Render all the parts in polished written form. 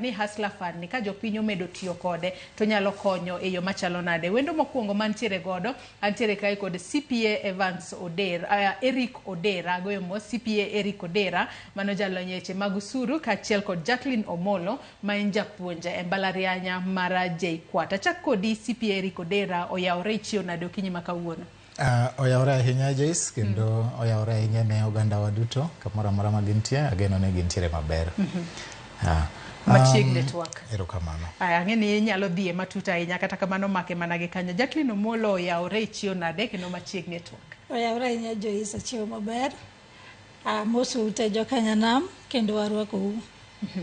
ni Hustler Fund ni ka jopiny omedo tiyo kode to nyalo konyo e yo machalo nade. Wendo mokwongo mantiere godo antiere kae kod CPA Evans Odera, Eric Odera, agoyo mos CPA Eric Odera mano jalony e weche mag osuru kaachiel kod Jacqueline Omolo ma en japuonj e mbalariany mar JKUAT. Achak kodi CPA Eric Odera, oyawore ichiew nade okinyi ma kawuono? Oyawore ahinya Joyce, kendo oyawore ahinya ne oganda wa duto kamoro amora ma gintie, ageno ni gintiere maber. Machiegni twak. Erokamano. Aya, ang'e ni inyalo dhiye matut ahinya kata kamano make mana gi kanyo. Jacqueline Omolo oyawore ichiew nade kendo machiegni e twak? Oyawore ahinya Joyce, achiew maber. Amosou te jokanyanam kendo warwakou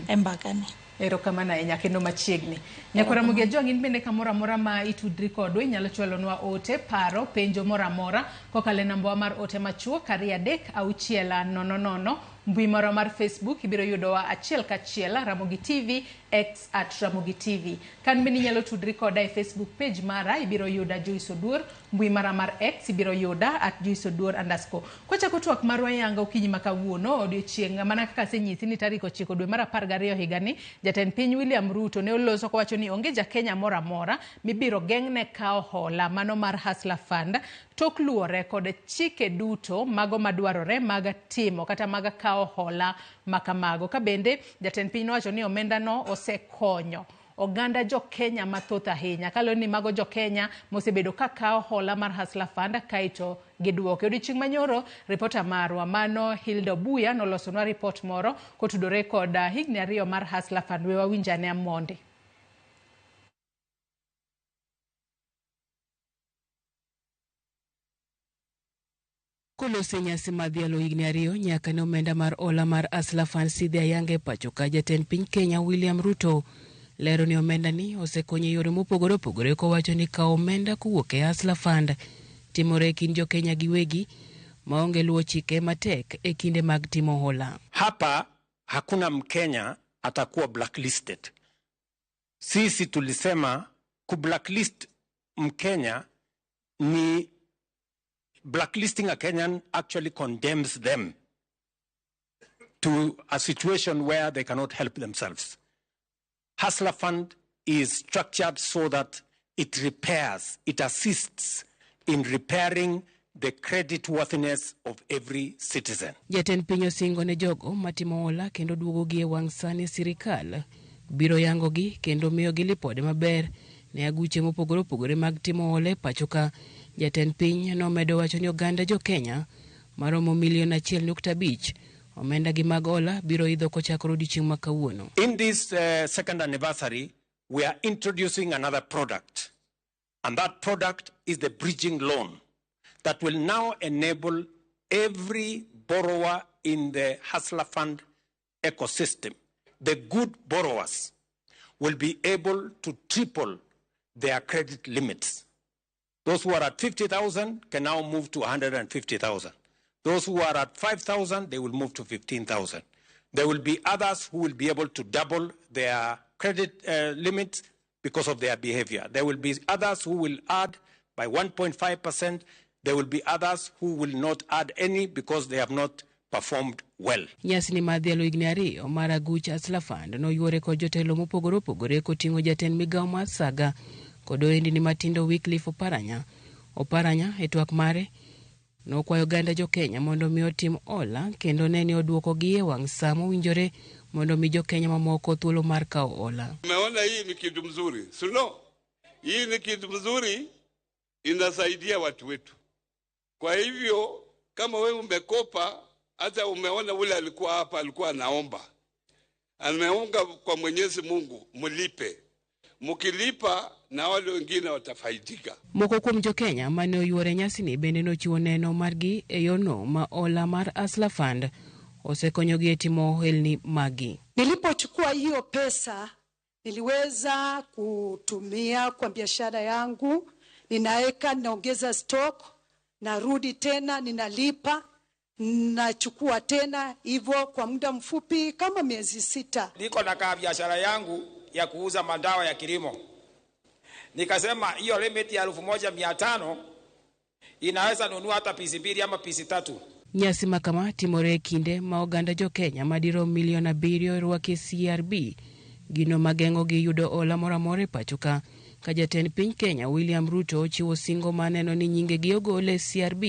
e mbakani. Erokamano ahinya kendo machiegni. Nyakwa Ramogi Ajwang' in bende kamoro amora ma itudri kodwa inyalo chwalonwa ote, paro, penjo moro amora kokalo e nambawa mar ote machuok 236 00. Mbui marwa mar Facebook ibiro yudowa achiel kachiel Ramogi TV, X at Ramogi TV. Kan bende inyalo tudri koda e Facebook page mara ibiro yuda Joyce Oduor, mbui mara mar X ibiro yuda at Joyce Oduor underscore. Kwachako twak marwa yanga okinyi ma kawuono odiochieng' mana kaka asenyisi ni tarik 9 dwe mar 12 higani, jatend piny William Ruto ne oloso kowacho ni onge ja Kenya moro amora mibiro geng'ne kawo hola mano mar Hustler Fund tok luwore kod chike duto mago madwarore mag timo kata mag kawo hola makamago. Ka bende jatend piny nowacho ni omenda no osekonyo oganda jo Kenya mathoth ahinya kaluwore ni mago jo Kenya mosebedo ka kawo hola mar Hustler Fund kaeto giduoke. Odiochieng' manyoro ripota marwa mano Hilda Obuya nolosonwa ripot moro kotudore kod higni 2 mar Hustler Fund. We wawinj ane mondi. Kolose nyasi mar dhialo higni 2 nyaka ne omenda mar hola mar Hustler Fund sidhi ayanga e pacho ka, jatend piny Kenya William Ruto lero ni omenda ni osekonyo e yore mopogore opogore kowacho ni kawo omenda kowuok e Hustler Fund timore e kind jo Kenya giwegi maonge luwo chike matek e kinde mag timo hola. Hapa hakuna Mkenya atakuwa blacklisted. Sisi tulisema kublacklist Mkenya ni blacklisting a Kenyan actually condemns them to a situation where they cannot help themselves. Hustler Fund is structured so that it repairs, it assists in repairing the credit worthiness of every citizen. Jatend piny osingo ne jogo matimo hola kendo duogogi e wang' sani sirikal biro yangogi kendo miyogi lipode maber ne aguche mopogore opogore mag timo hola e pacho ka. Jatend piny nomedo wacho ni oganda jo Kenya maromo milion 1.5 omenda gi mag hola biro idho kochakore odiochieng' ma kawuono. In this second anniversary, we are introducing another product, and that product is the bridging loan that will now enable every borrower in the Hustler Fund ecosystem. The good borrowers will be able to triple their credit limits. Those who are at 50,000 can now move to 150,000. Those who are at 5,000, they will move to 15,000. There will be others who will be able to double their credit limits because of their behavior. There will be others who will add by 1.5%. There will be others who will not add any because they have not performed well. Nyasi ni mar dhialo higni 2 mar aguch Hustler Fund noyuore kod jotelo mopogore opogore koting'o jatend migawo mar Saga kod ohendni matindo Wycliffe Oparanya. Oparanya e twak mare nokwayo oganda jo Kenya mondo mi otim hola kendo ne ni oduokogi e wang' sa mowinjore mondo mi jo Kenya mamoko thuolo mar kawo hola. Umeona hii ni kitu mzuri, sio? Hii ni kitu mzuri, inasaidia watu wetu. Kwa hivyo kama wewe umekopa, hata umeona ule alikuwa hapa alikuwa anaomba, ameunga kwa Mwenyezi Mungu, mlipe. Mukilipa na wale wengine watafaidika. Moko kuom jo Kenya mane oyuore nyasini bende nochiwo neno margi e yono ma hola mar Hustler Fund osekonyogi e timo ohelni magi. Nilipochukua hiyo pesa niliweza kutumia kwa biashara yangu, ninaweka, naongeza stock, narudi tena ninalipa, nachukua tena hivyo kwa muda mfupi kama miezi 6. Niko na kaa biashara yangu ya kuuza madawa ya kilimo. Nikasema hiyo limit ya 1500 inaweza nunua hata pisi 2 ama pisi 3. Nyasi makama timore e kinde ma oganda jo Kenya madirom milion 7 orwaki e CRB Gino mageng'ogi yudo hola moro amora e pacho ka. Ka jatend piny Kenya William Ruto ochiwo singo mar neno ni nyingegi ogol e CRB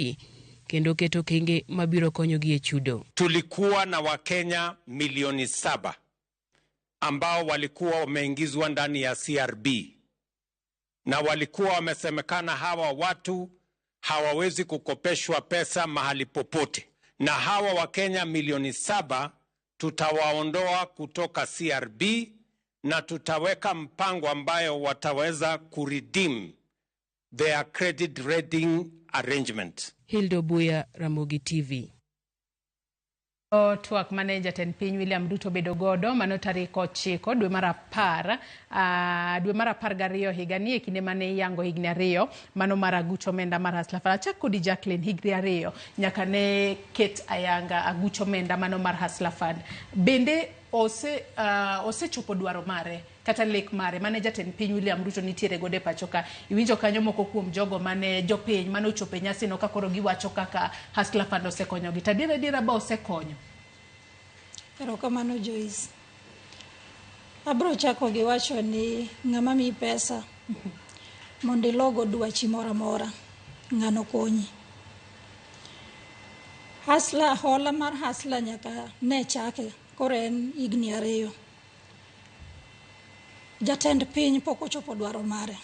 kendo keto okenge mabiro konyogi e chudo. Tulikuwa na Wakenya milioni 7 ambao walikuwa wameingizwa ndani ya CRB na walikuwa wamesemekana hawa watu hawawezi kukopeshwa pesa mahali popote, na hawa Wakenya milioni 7 tutawaondoa kutoka CRB na tutaweka mpango ambayo wataweza kuredeem their credit rating arrangement. Hilda Buya, Ramogi TV. Twak mane jatend piny William Ruto bedo godo mano tarik 9 dwe mar 10, dwe mar 12 higani, e kinde mane iyango higni 2 mano mar aguch omenda mar Hustler Fund. Achak kodi, Jacqueline, higni 2 nyaka ne ket ayanga aguch omenda mano mar Hustler Fund. Bende osechopo dwaro mare kata lek mare mane jatend piny William Ruto nitiere godo e pacho ka? Iwinjo kanyo moko kuom jogo mane jopiny mane ochopo e nyasi no ka koro giwacho kaka Hustler Fund osekonyogi. To adiera adiera ba osekonyo? Erokamano, Joyce. Abro chako gi wacho ni ng'ama miyi pesa mondo ilogo dwachi moro amora, ng'ano konyi. Hustler, hola mar Hustler nyaka ne chake, koro en higni 2. Jatend piny pok ochopo dwaro mare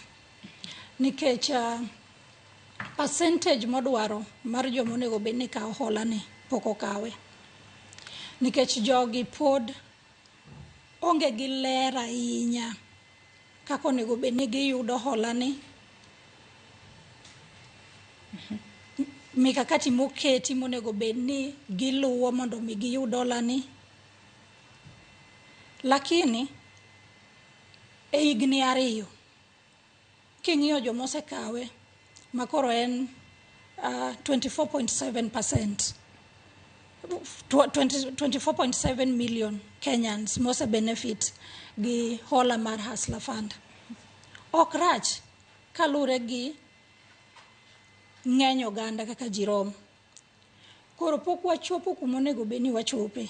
nikech percentage modwaro mar joma onego bed ni kawo hola ni pok okawe, nikech jogi pod onge gi ler ahinya kaka onego bed ni giyudo hola ni, mikakati moketi monego bed ni giluwo mondo mi giyud hola ni. Lakini e higni 2, king'iyo jomosekawe makoro en 24.7%, 24.7 million Kenyans mose benefit gi hola mar Hustler Fund. Ok rach kaluwore gi ng'eny oganda kaka ji romo. Koro pok wachopo kuma onego bed ni wachope,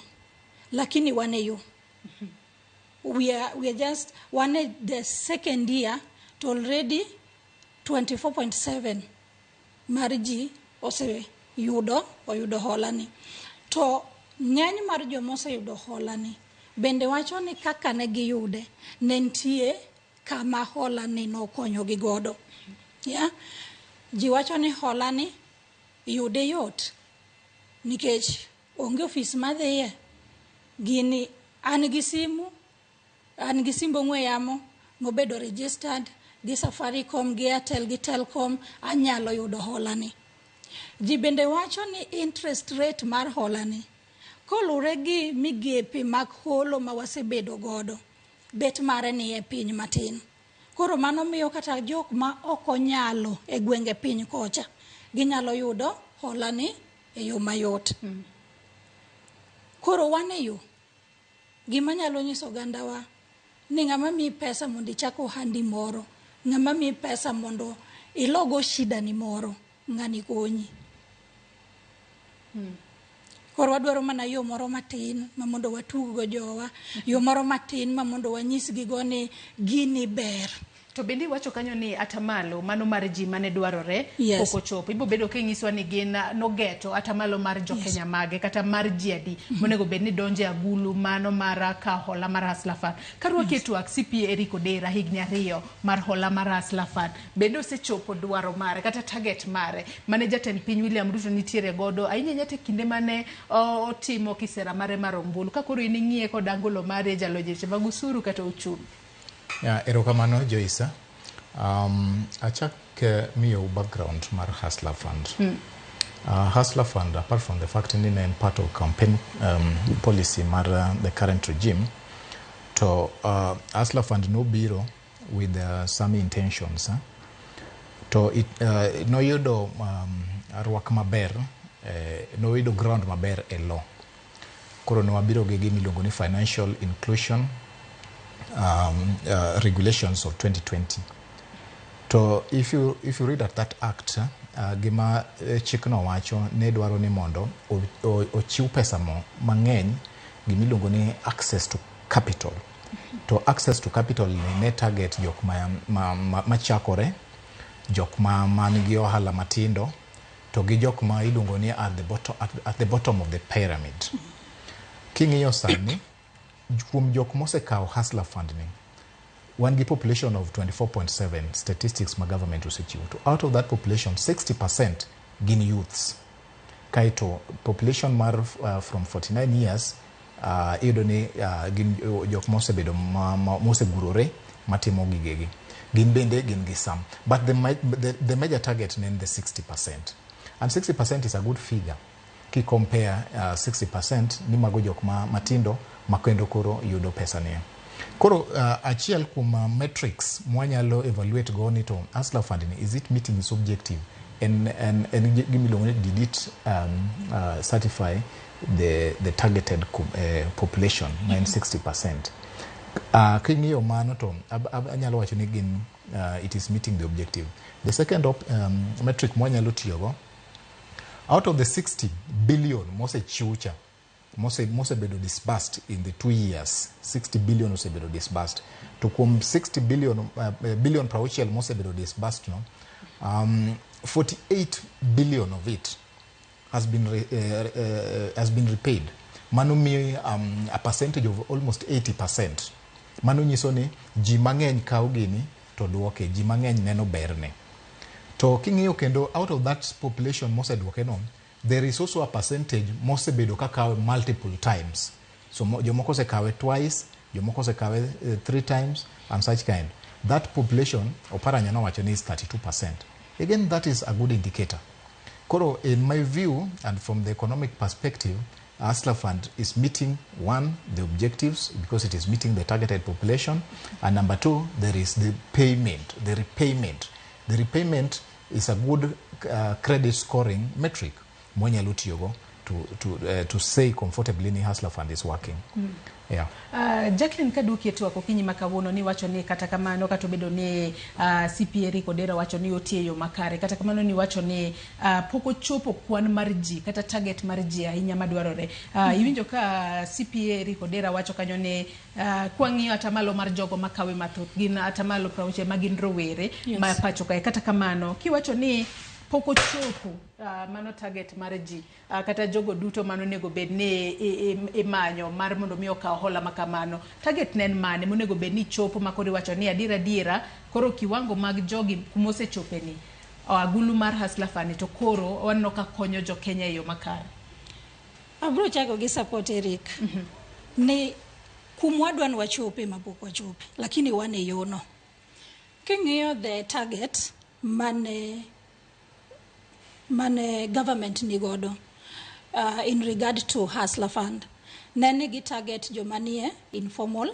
lakini wan e yo. We are just wan e the second year to already 24.7 mar ji oseyudo oyudo hola ni. To ng'eny mar joma oseyudo hola ni bende wacho ni kaka ne giyude ne nitie kama hola ni nokonyogi godo. Yeah? Ji wacho ni hola ni yude yot nikech onge ofis madhiye. Gini an gi simu, an gi simb ong'we yamo mobedo registered gi Safaricom, gi Airtel, gi Telcom, anyalo yudo hola ni. Ji bende wacho ni interest rate mar hola ni koluwore gi migepe mag holo ma wasebedo godo, bet mare ni e piny matin. Koro mano miyo kata jok ma ok onyalo e gwenge piny kocha ginyalo yudo hola ni e yo mayot. Koro wan e yo. Gima nyalo nyiso ogandawa ni ng'ama miyi pesa mondo ichak ohandi moro, ng'ama miyi pesa mondo ilogo shida ni moro, ng'ani konyi. Koro wadwaro mana yo moro matin ma mondo watug go jowa, yo moro matin ma mondo wanyisgi go ni gini ber. To bende iwacho kanyo ni atamalo mano mar ji mane dwarore pok ochopo. Ibo bedo kinyiswa ni gin nogeto atamalo mar jokenya mage kata mar ji adi monego bed ni donjo e agulu mano mar ka hola mar Hustler Fund. Karwaki e twak, CPA Eric Odera, higni 2 mar hola mar Hustler Fund. Bende osechopo dwaro mare kata target mare mane jatend piny William Ruto nitiere godo ahinya ahinya te kinde mane otimo kisera mare mar ombulu, ka koro in ing'iye kod angolo mare jalony e weche mag usuru kata uchumi? Yeah, erokamano, Joyce. Achak miyo background mar Hustler Fund. Hustler Fund, apart from the fact ni ne en part of campaign policy mar the current regime, to Hustler Fund nobiro with some intentions. Huh? To it, noyudo rwak maber, noyudo ground maber e law. Koro nwabiro gi gima iluongo ni Financial Inclusion Regulations of 2020. To if you read at that act, gima chikno wacho ne dwaro ni mondo ochiw pesa mo mang'eny, gima iluongo ni access to capital. To access to capital ni ne target jok ma chakore, jok ma man gi ohala matindo, to gi jok ma iluongo ni at the bottom of the pyramid. King'iyo sani, kuom jok mosekawo Hustler Fund ni, wan gi population of 24.7, statistics ma government osechiwo. To out of that population, 60% gin youths. Kaeto population mar from 49 years, iyudo ni gin jok mosebedo mosegurore matimo gigegi, gin bende gin gi some, but the major target ne en the 60%, and 60% is a good figure ki compare 60% ni mago jok ma matindo ma kendo koro yudo pesa ni. Koro achiel kuom metrics mwanyalo evaluate go ni to Hustler Fund ni, is it meeting its objective, en gimiluongo ni did it certify the targeted population ma en 60%. King'iyo mano to anyalo wacho ni gin it is meeting the objective. The second metric mwanyalo tiyogo, out of the 60 billion mosechiw cha, mosebedo disbursed in the 2 years, 60 billion osebedo disbursed, to kuom 60 billion, billion 60 mosebedo disbursed no, 48 billion of it has been repaid. Mano miyo a percentage of almost 80%. Mano nyiso ni ji mang'eny kawo gini to duoke, ji mang'eny neno berne. To king'iyo kendo, out of that population moseduoke no, there is also a percentage mosebedo ka kawe multiple times. So jomoko osekawe twice, jomoko osekawe three times and such kind. That population, Oparanya nowacho ni is 32%. Again, that is a good indicator. Koro in my view and from the economic perspective, Hustler Fund is meeting, one, the objectives, because it is meeting the targeted population, and number two, there is the payment, the repayment. The repayment is a good credit scoring metric mwanyalo tiyogo to say comfortably ni Hustler Fund is working. Yeah. Jacqueline, kaduoki e twak okinyi ma kawuono, ni wacho ni kata kamano, kata obedo ni CPA Eric Odera wacho ni otiyo e yo makare, kata kamano ni wacho ni pok ochopo kwan mar ji kata target mar ji ahinya madwarore. Iwinjo ka CPA Eric Odera wacho kanyo ni kwang'iyo atamalo mar jogo makawe mathoth gin 60% ma gin rowere ma pacho kae. Kata kamano, kiwacho ni pok ochopo mano target mar ji, kata jogo duto manonego bed ni imanyo mar mondo mi okaw hola ma kamano, target ne en mane monego bed ni chopo ma koro iwacho ni adiera adiera koro kiwango mag jogi kumosechope ni agulu mar Hustler Fund to koro waneno ka konyo jo Kenya e yo makare? Abro chako gi support Eric ni kumwa dwa ni wachope mapok wachope, lakini wan e yono. King'iyo the target mane government ni godo in regard to Hustler Fund, ne ni gi target joma nie informal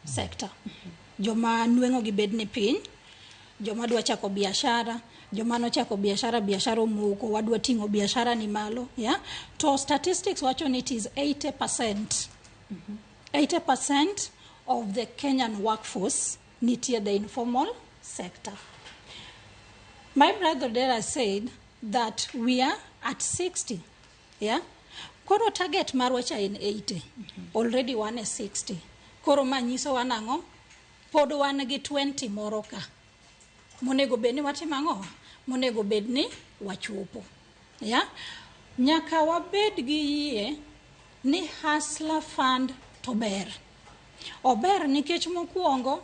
sector, joma nweng'o gi bed ni piny, joma dwa chako biashara, joma nochako biashara, biashara omoko, wadwa ting'o biashara ni malo, yeah? To statistics wacho ni it is 80%, 80% of the Kenyan workforce nitie the informal sector. My brother Dera said that we are at 60, yeah? Koro target marwa cha en 80, already wan e 60. Koro ma nyisowa nang'o? Pod wan gi 20 moro ka monego bed ni watimo ang'o, monego bed ni wachopo ya. Nyaka wabed gi yie ni Hustler Fund to ber, ober, nikech mokwongo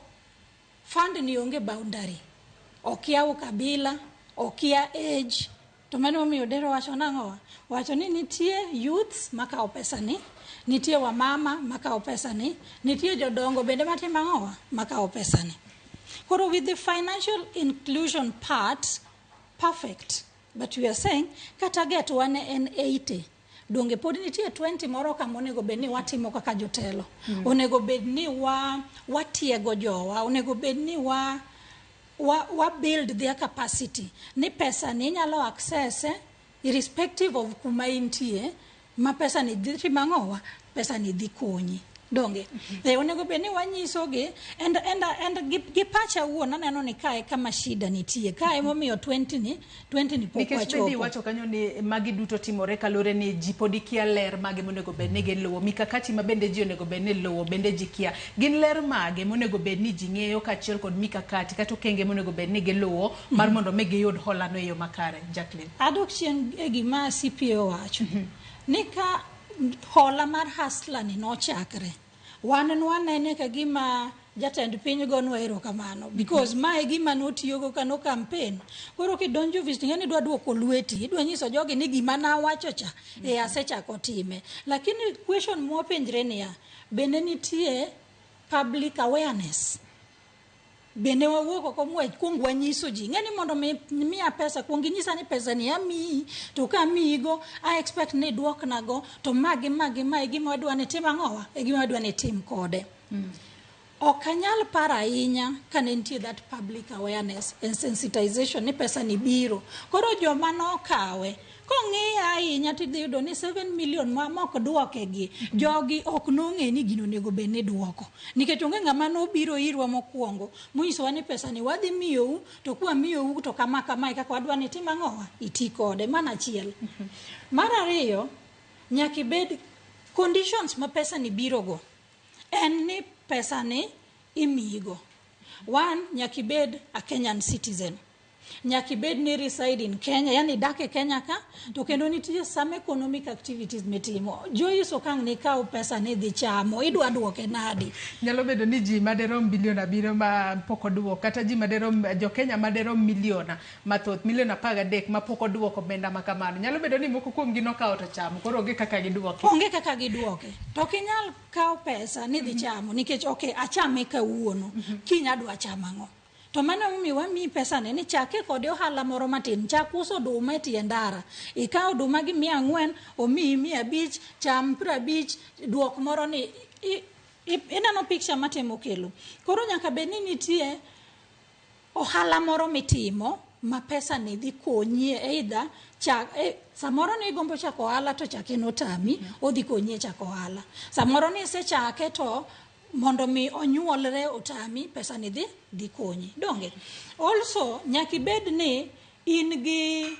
fund ni onge boundary, okia ukabila, okia age. To mano omiyo Dero wacho nang'o? Wacho ni nitie youths makawo pesa ni, nitie wamama makawo pesa ni, nitie jodongo bende matimo ang'o, makawo pesa ni. Koro with the financial inclusion part, perfect, but we are saying ka target wane en 80, donge pod nitie 20 moro ka monego bed ni watimo kaka jotelo? Onego bed ni wa watiego jowa, onego bed ni wa build their capacity ni pesa ni inyalo access irrespective of kuma intie, ma pesa ni dhi timo ang'owa, pesa ni dhi konyi. Donge onego bed ni wanyisogi and gi pacha wuon aneno ni kae kama shida nitie, kae momiyo 20 ni 20 ni pok Nikech bende wachopo. iwacho kanyo ni magi duto timore kaluwore ni ji pod kia ler mage monego bed ni giluwo, mikakati ma bende ji onego bed ni luwo bende ji kia. Gin ler mage monego bed ni ji ng'eyo kaachiel kod mikakati kata okenge monego bed ni giluwo mar mondo mi giyud holano e yo makare, Jacqueline? Adok chien e gima CPA owacho ni ka hola mar Hustler ni nochakre, wan nwanene ka gima jatend piny gonwa erokamano, because mae gima notiyogo ka no campaign. Koro kidonjo ofis ting'e ni idwa duoko lweti, idwa nyiso jogi ni gima nawacho cha e asechako time. Lakini question mwapenjre niya, bende nitie public awareness? Bende wawuok oko kuong wanyiso ji ng'e ni mondo mi miya pesa, kuong inyisa ni pesa ni amiyi, to ka amiyigo I expect ni iduoknago, to ma gi ma gi ma e gima wadwa ni tim ang'owa, e gima wadwa ni tim kode. Ok anyal paro ahinya ka ne nitie that public awareness and sensitization ni pesa ni biro. Koro joma nokawe kong'iye ahinya tidhi yudo ni 7 million ma mok duoke gi jogi ok nong'e ni gino onego bed ni duoko, nikech onge ng'ama nobiro irwa mokwongo monyisowa ni pesa ni wadhi miyou, to kwamiyou to kama kama e kaka wadwa ni tim ang'owa iti kode. Mano achiel. Mar ariyo, nyaka ibed conditions ma pesa ni birogo en ni pesa ni imiyigo. One, nyaka ibed a Kenyan citizen, nyaka ibed ni reside in Kenya, yani idak e Kenya ka, to kendo nitie some economic activities mitimo. Joyce, ok ang' nikaw pesa ni idhi chamo, idwa duoke nadi? Nyalo bedo ni ji maderom bilion 7 ma pok oduoko, kata ji maderom jokenya maderom milion mathoth, milion 13 ma pok oduoko omenda ma kamano. Nyalo bedo ni moko kuomgi nokawo to chamo, koro onge kaka giduoke. Onge kaka giduoke. To ok inyal kawo pesa ni dhi chamo, nikech ok achame kawuono, kiny adwa chamo ang'o? To mano emomiyo wamiyi pesa ni chake kode ohala moro matin. Chak uso oduma e tie ndara, ikaw oduma gi 400, omiyi 500, cham 50, duok moro ni ineno picture matemo kelo. Koro nyaka bed ni nitie ohala moro mitimo ma pesa ni dhi konyie, either chak samoro ni igombo chako ohala to chake notami, odhi konyi e chako ohala. Samoro ni isechake to mondo mi onyuolre otami, pesa ni dhi konyi. Donge also nyaka ibed ni in gi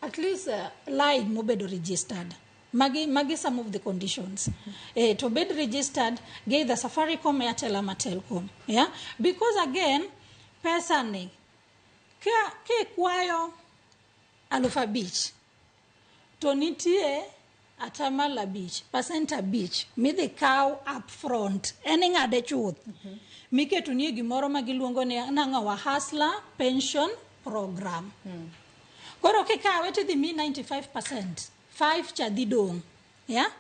at least line mobedo registered. Magi some of the conditions. To bed registered gi either Safaricom, Airtel ama Telcom, yeah, because again pesa ni ka kikwayo 5,000 to nitie 5%, 5% midhi kaw up front, en ing'ade chuth miketo nie gimoro ma giluongo ni nang'owa, Hustler Pension Program. Koro kikawe tidhi mi 95%, 5 cha dhi dong', yeah?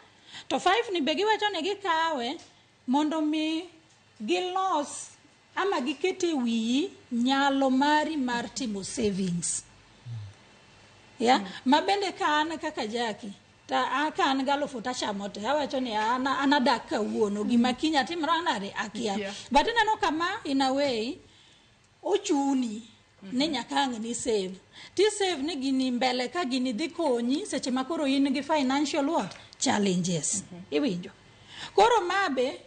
To 5 ni be giwacho ni gikawe mondo mi gilos ama giket e wiyi nyalo mari mar timo savings, yeah? Ma bende ka an kaka Jaki ta ka an galufu tachamo te awacho ni an adak kawuono, gima kiny atimra nade akia. But ineno kama in a way ochuni ni nyaka ang' ni save ti save ni gini mbele ka gini dhi konyi seche ma koro in gi financial what challenges. Iwinjo? Koro mabe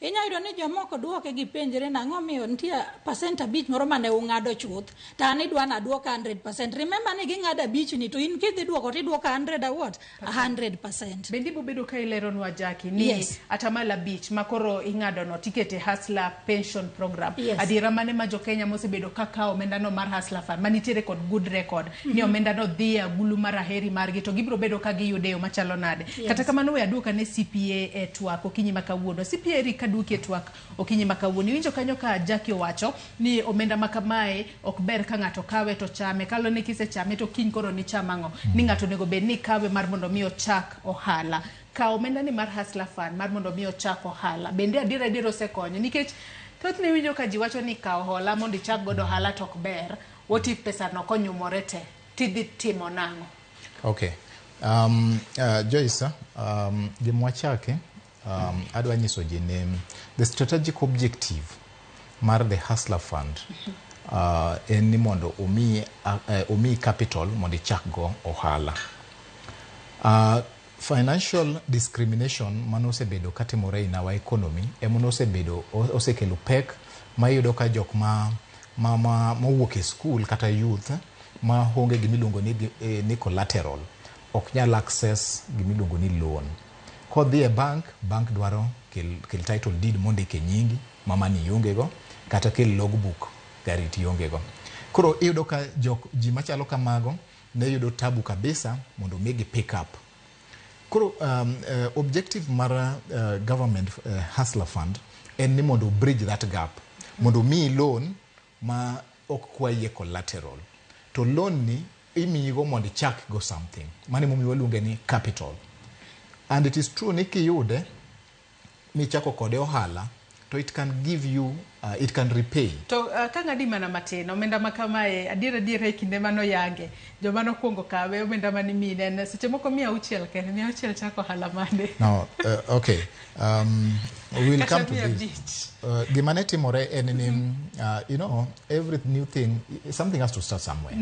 inya yudo ni jomoko duoke gi penjre nang'o miyo nitie 5% moro mane ung'ado chuth to an idwa naduok 100%. Remember ni ging'ado 5 ni to in kidhi duoko tiduoko 100 a what 100%. Bende ibo bedo ka ileronwa, Jackie, ni 5% ma koro ing'ado no tikete Hustler Pension Program. Adiera mane ma jokenya mosebedo ka kawo omenda no mar Hustler Fund manitiere kod good record ni omenda no dhi e agulu mar aheri margi to gibiro bedo ka giyude e yo machalo nade? Kata kamano, we aduok ane CPA e twak okinyi ma kawuono. CPA Eric, kaduoki e twak okinyi ma kawuono, iwinjo kanyo ka Jackie owacho ni omenda ma kamae ok ber ka ng'ato kawe to chame, kalo ni kisechame to kiny koro nicham ang'o, ni ng'ato onego bed ni kawe mar mondo mi ochak ohala. Kawo omenda ni mar Hustler Fund mar mondo mi ochak ohala bende adier adier osekonyo? Nikech thothne iwinjo ka ji wacho ni kawo hola mondo ichak godo ohala to ok ber. What if pesa no konyumore te tidhi timo nang'o? Okay. Joyce, gima wachake, adwa nyiso ji ni the strategic objective mar the Hustler Fund en ni mondo omiyi capital mondo ichak go ohala. Financial discrimination manosebedo katimore in our economy ema nosebedo osekelo pek ma iyudo ka jok ma mowuok e school kata youth ma onge gimiluongo ni collateral ok nyal access gimiluongo ni loan. Kodhi e bank, bank dwaro kel title deed mondik e nyingi ma mani ionge go, kata kel logbook gari tionge go. Koro iyudo ka jok ji machalo kamago ne yudo tabu kabisa mondo mi gi pick up. Koro objective mar government Hustler Fund en ni mondo bridge that gap, mondo miyi loan ma ok kwayie collateral. To loan ni imiyigo mondo ichak go something. Mano emomiyo waluonge ni capital. And it is true ni kiyude michako kode ohala to it can give you it can repay. To ka ng'adi mana matin, omenda ma kamae, adier adier, e kinde manoyange, joma nokwongo kawe, omenda mane mine en seche moko 600 kende. 600 chako ohala mane? Now, okay, we will Kata come to mia this. abich. Gima ne timore en ni every new thing, something has to start somewhere.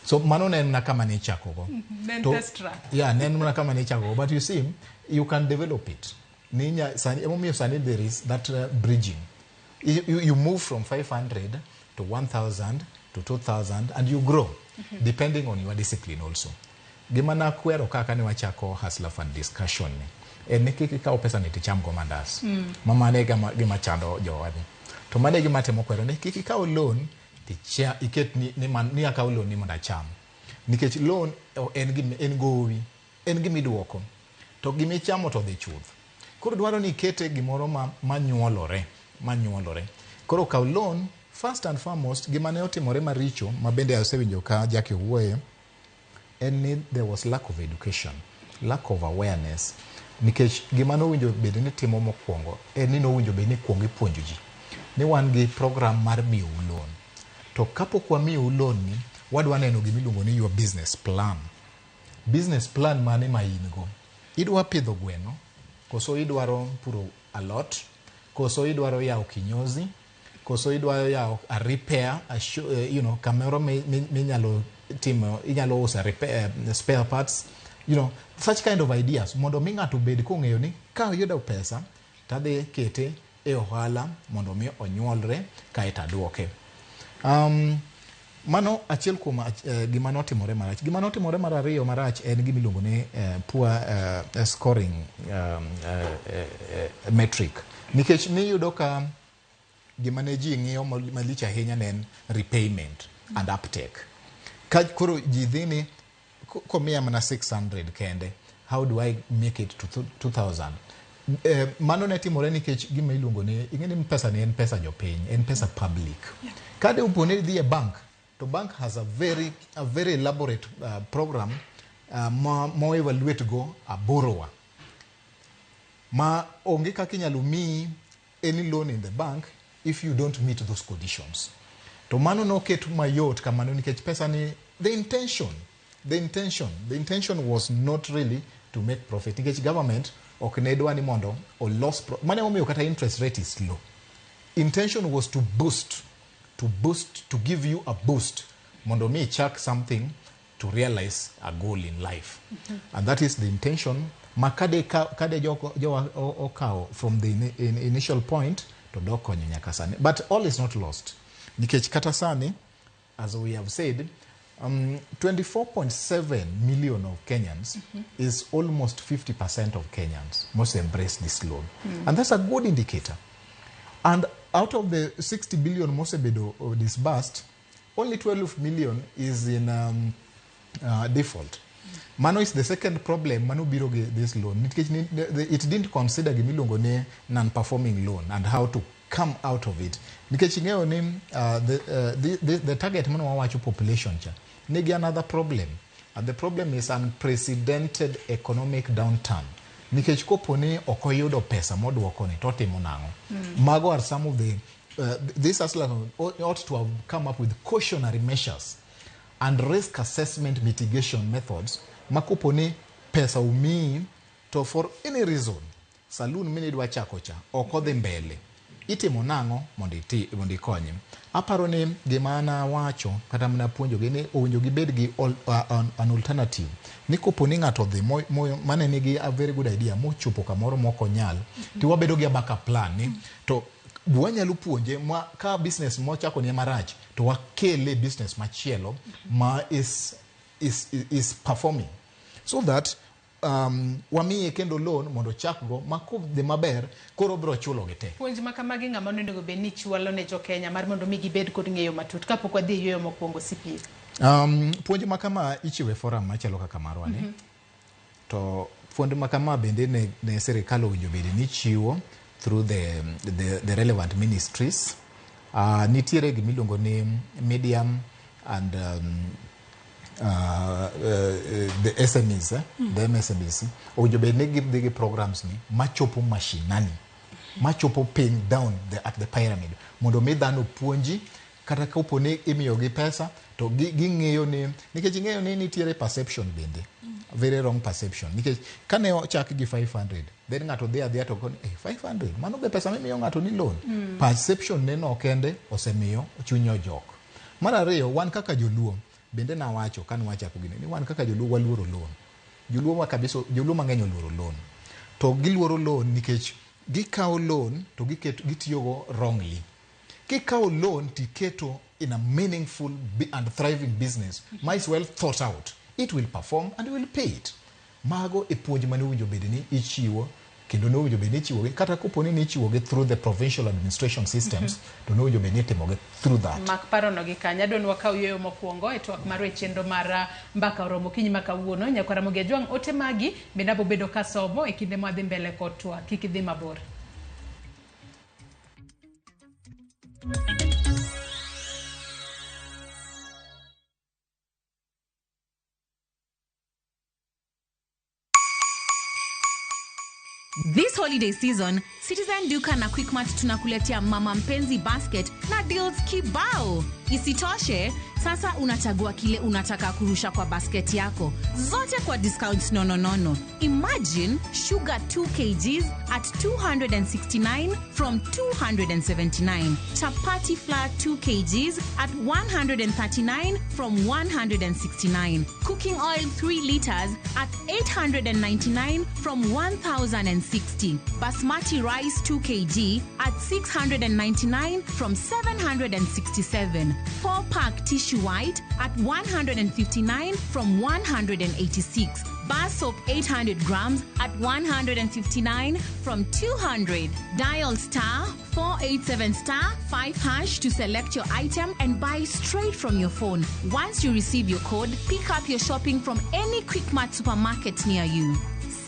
So mano ne en mana kama ne ichakogo. Ne en test run. Yeah, ne en mana kama ne ichakogo. But you see, you can develop it. Ninya, sani, emomiyo sani there is that bridging. You move from 500 to 1000 to 2000 and you grow depending on your discipline also. Gima nakwero kaka ne wachako Hustler Fund discussion ni en ni kik ikaw pesa ni ticham go mandas. Ma mano e gima chando jowadni. To mano e gima atemo kwero ni kik ikaw loan ticha iket ni akaw loan ni mondo acham. Nikech loan en gima en gowi, en gima iduoko. To gima ichamo to dhi chuth. Koro dwaro ni ikete gimoro ma manyuolore, manyuolore. Koro kaw loan first and foremost. Gima ne otimore maricho ma bende asewinjo ka Jackie owuoye en ni there was lack of education, lack of awareness. Nikech gima nowinjo bed ni timo mokwongo en ni nowinjo bed ni kuongo ipuonjo ji ni wan gi program mar miyou loan. To kapok wamiyou loan ni, wadwa neno gimiluongo ni your business plan. Business plan mane ma in go? Idwa pidho gweno, koso idwaro puro alot, koso idwaro yawo kinyozi, koso idwaro yawo a repair, a show, kamoro minyalo timo, inyalo uso repair, spare parts, such kind of ideas, mondo mi ng'ato obed kong'eyo ni ka oyudo pesa, tadhi kete e ohala mondo mi onyuolre kaeto aduoke. Mano achiel kuom gima notimore marach. Gima notimore mar ariyo marach en gima iluongo ni poor scoring metric. Nikech niyudo ka gima ne ji ng'iyo malich ahinya ne en repayment and uptake. Ka koro ji dhi ni komiya mana 600 kende, how do I make it to 2000? Mano ne timore nikech gima iluongo ni, ing'e ni pesa ni en pesa jopiny, en pesa public. Ka de opo ni idhi e bank, to bank has a very elaborate program ma mo evaluate go a borrower. Ma onge kaka inyalo miyi any loan in the bank if you don't meet those conditions. To mano noket mayot kamano nikech pesa ni the intention was not really to make profit nikech government ok ne dwa ni mondo olos mano emomiyo kata interest rate is low. Intention was to boost, to give you a boost mondo mi ichak something to realize a goal in life. And that is the intention ma kade jowa okawo from the initial point to dok konyo nyaka sani. But all is not lost. Nikech kata sani, as we have said, 24.7 million of Kenyans is almost 50% of Kenyans must embrace this loan. And that's a good indicator. And out of the 60 billion mosebedo disbursed, only 12 million is in default. Mano is the second problem mano biro gi this loan. Nikech it didn't consider gimiluongo ni non-performing loan and how to come out of it. Nikech ing'eyo ni the target mano wawacho population cha nigi another problem. And the problem is unprecedented economic downturn. Nikech kopo ni ok oyudo pesa moduoko ni to otimo nang'o? Mago are some of the this Hustler ought to have come up with cautionary measures and risk assessment mitigation methods ma kopo ni pesa omiyi to for any reason saloon mine idwa chako cha ok odhi mbele. Itimo nang'o mondo iti mondo ikonye? Aparo ni gima nawacho kata mana puonjogi ni owinjo gibed gi an alternative ni kopo ni ng'ato odhi mane nigi a very good idea mochopo kamoro mok onyal, to wabedo gi a backup plan ni to wanyalo puonje ma ka business mochako ni marach to wakele business machielo ma is performing so that wamiye kendo loan mondo ochakgo ma kodhi maber koro biro chulo gi te. Puonj ma kamagi ng'ama onego bed ni chwalo ne jokenya mar mondo mi gibed kod ng'eyo matut kapok wadhi e yueyo mokwongo, CPA? Puonj ma kama ichiwo e forum machalo kaka marwa ni. To puonj ma kama bende ne sirikal owinjo bed ni chiwo through the relevant ministries. Nitiere gimiluongo ni medium and the SMEs, eh? The MSMEs owinjo bed ni gidhi gi programs ni machopo mashinani, machopo piny down at the pyramid mondo mi dhano puonji kata kapo ni imiyogi pesa to ging'eyo ni, nikech ing'eyo ni nitiere perception bende, very wrong perception, nikech kane ochak gi 500 then ng'ato dhi adhiya to koni, eh, 500 mano be pesa mimiyo ng'ato ni loan. Perception ne no kende osemiyo chunye ojok. Mar ariyo, wan kaka joluo bende nawacho kane wachako gini ni wan kaka joluo waluoro loan. Joluo ma kabisa, joluo mang'eny oluoro loan, to giluoro loan nikech gikawo loan to gitiyogo wrongly. Kikawo loan tiketo in a meaningful and thriving business ma is well thought out, it will perform and you will pay it. Mago e puonj mane owinjo bed ni ichiwo kendo ne owinjo bed ni ichiwogi kata kopo ni nichiwogi through the provincial administration systems, to ne owinjo bed ni itimogi through that. Mak parono gi kanya adwa ni wakaw yueyo mokwongo e twak marwa e chenro mar mbaka oromo okinyi ma kawuono. Nyakwara Ramogi Ajwang', ote magi bende abobedo kasomo e kinde mwadhi mbele kod twak. Kik idhi mabor. This holiday season, Citizen Duka na Quickmart tunakuletea Mama Mpenzi Basket na deals kibao. Isitoshe, sasa unachagua kile unataka kurusha kwa basket yako, zote kwa discounts nononono. Imagine sugar 2 kgs at 269 from 279, chapati flour 2 kgs at 139 from 169, cooking oil 3 liters at 899 from 1060, basmati rice 2 kg at 699 from 767, 4 pack tissue white at 159 from 186, bar soap 800 grams at 159 from 200. Dial star 487 star 5 hash to select your item and buy straight from your phone. Once you receive your code, pick up your shopping from any Quickmart supermarket near you.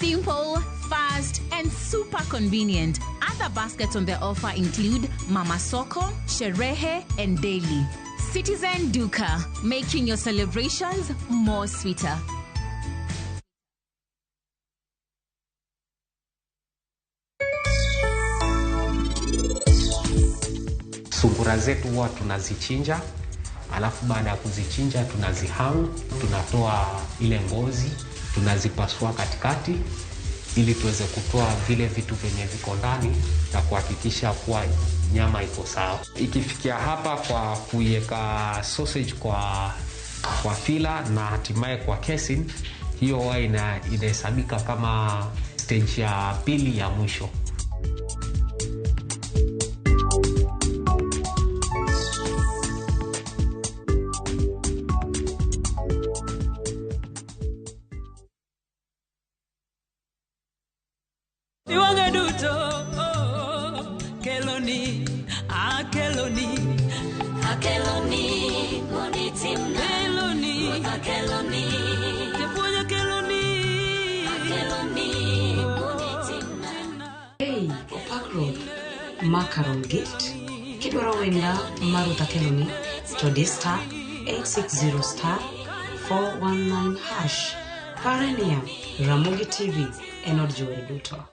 Simple, fast, and super convenient. Other baskets on the offer include Mama Soko, Sherehe, and Daily. Citizen Duka, making your celebrations more sweeter. Sungura zetu huwa tunazichinja, alafu baada ya kuzichinja tunazihang, tunatoa ile ngozi, tunazipasua katikati ili tuweze kutoa vile vitu vyenye viko ndani na kuhakikisha kuwa nyama iko sawa. Ikifikia hapa kwa kuiweka sausage kwa fila na hatimaye kwa casing, hiyo huwa inahesabika kama stage ya pili ya mwisho. Iwang'a duto, oh, keloni, akeloni, Akeloni, monitimna. Keloni, Akeloni, japuonj akeloni, akeloni, monitimna. Hey, Opak Road, Macaron Gift. Kidwaro wenda mar Ruth Akeloni to di star 860 star 419 hash. Pare niya, Ramogi TV en od jower duto.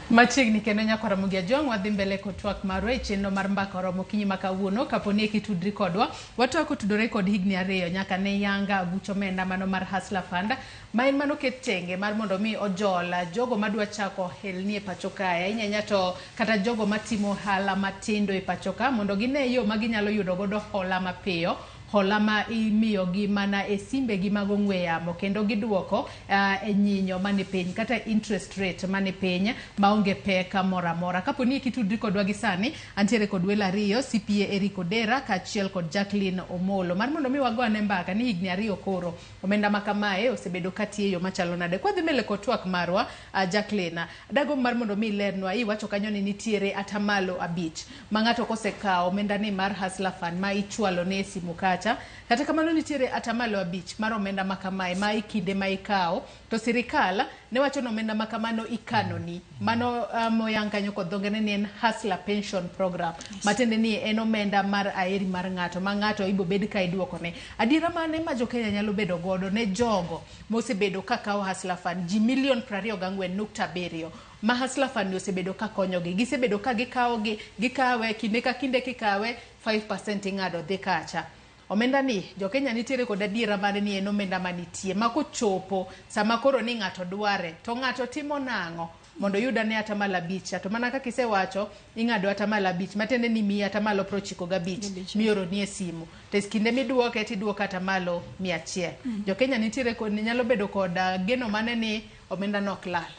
Machiegni kendo nyakwar Ramogi Ajwang' wadhi mbele kod twak marwa e chenro mar mbaka oromo okinyi ma kawuono. Kapo ni kitudri kodwa, watwak otudore kod higni 2 nyaka ne yanga aguch omenda mano mar Hustler Fund, ma en mano ket tenge mar mondo mi ojol jogo madwa chako ohelni e pacho kae, ahinya ahinya to kata jogo matimo ohala matindo e pacho ka, mondo gine yo ma ginyalo yudo godo hola mapiyo, hola ma imiyogi mana e simbegi mag ong'we yamo kendo giduoko e nyinyo mani piny kata interest rate mani piny maonge pek moro amora. Kapo ni kitudri kodwa gi sani, antiere kod welo ariyo, CPA Eric Odera kaachiel kod Jacqueline Omolo, mar mondo mi wago ane mbaka ni higni 2 koro omenda ma kamae osebedo katiyo e yo machalo nade. Kwadhi mbele kod twak marwa, Jacqueline, dagomb mar mondo mi ilernwa, iwacho kanyo ni nitiere 5% ma ng'ato kosekawo omenda ni mar Hustler Fund ma ichwalo ne e simu kacha, kata kamano nitiere 5% mar omenda ma kamae ma e kinde ma ikawo to sirikal ne wacho ni omenda ma kamano ikanoni, mano moyang kanyo kod dho ngere ni en Hustler Pension Program, matiende ni en omenda mar aeri mar ng'ato ma ng'ato ibobed ka iduokone. Adiera mane ma jo Kenya nyalo bedo godo ne jogo mosebedo ka kawo Hustler Fund, ji milion 24.7 ma Hustler Fund ni osebedo ka konyogi, gisebedo ka gikawogi, gikawe kinde ka kinde, kikawe 5% ing'ado dhi kacha. Omenda ni jo Kenya nitiere kod adiera mane ni en omenda manitie ma kochopo sama koro ni ng'ato dware to ng'ato timo nang'o mondo oyud ane 5%? To mana kaka isewacho, ing'ado 5% matiende ni miyi 95% mioroni e simu, to e kinde miduoke tiduoko 100%. Jo Kenya nitiere kod nyalo bedo kod geno mane ni omenda no ok lal?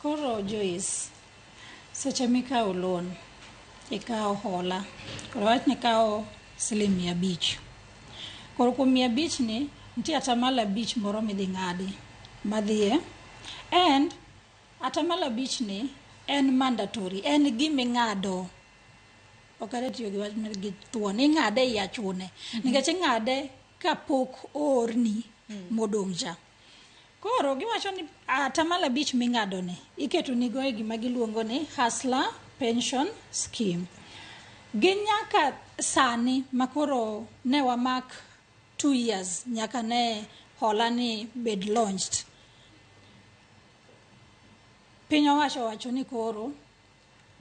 Koro Joyce, seche mikawo loan, ikawo hola, koro wach ni ikawo siling 500. Koro kuom 500 ni, nitie 5% moro midhi ng'adi madhiye, and 5% ni en mandatory, en giming'ado. Ok adwa tiyo gi wach mar gi thuon, ing'ade ei achune, nikech ing'ade kapok oorni modong' cha. Koro giwacho ni 5% ming'ado ni iketo nigo e gima giluongo ni Hustler Pension Scheme. Gi nyaka sani makoro ne wamak 2 years nyaka ne hola ni bed launched. Piny owacho wacho ni koro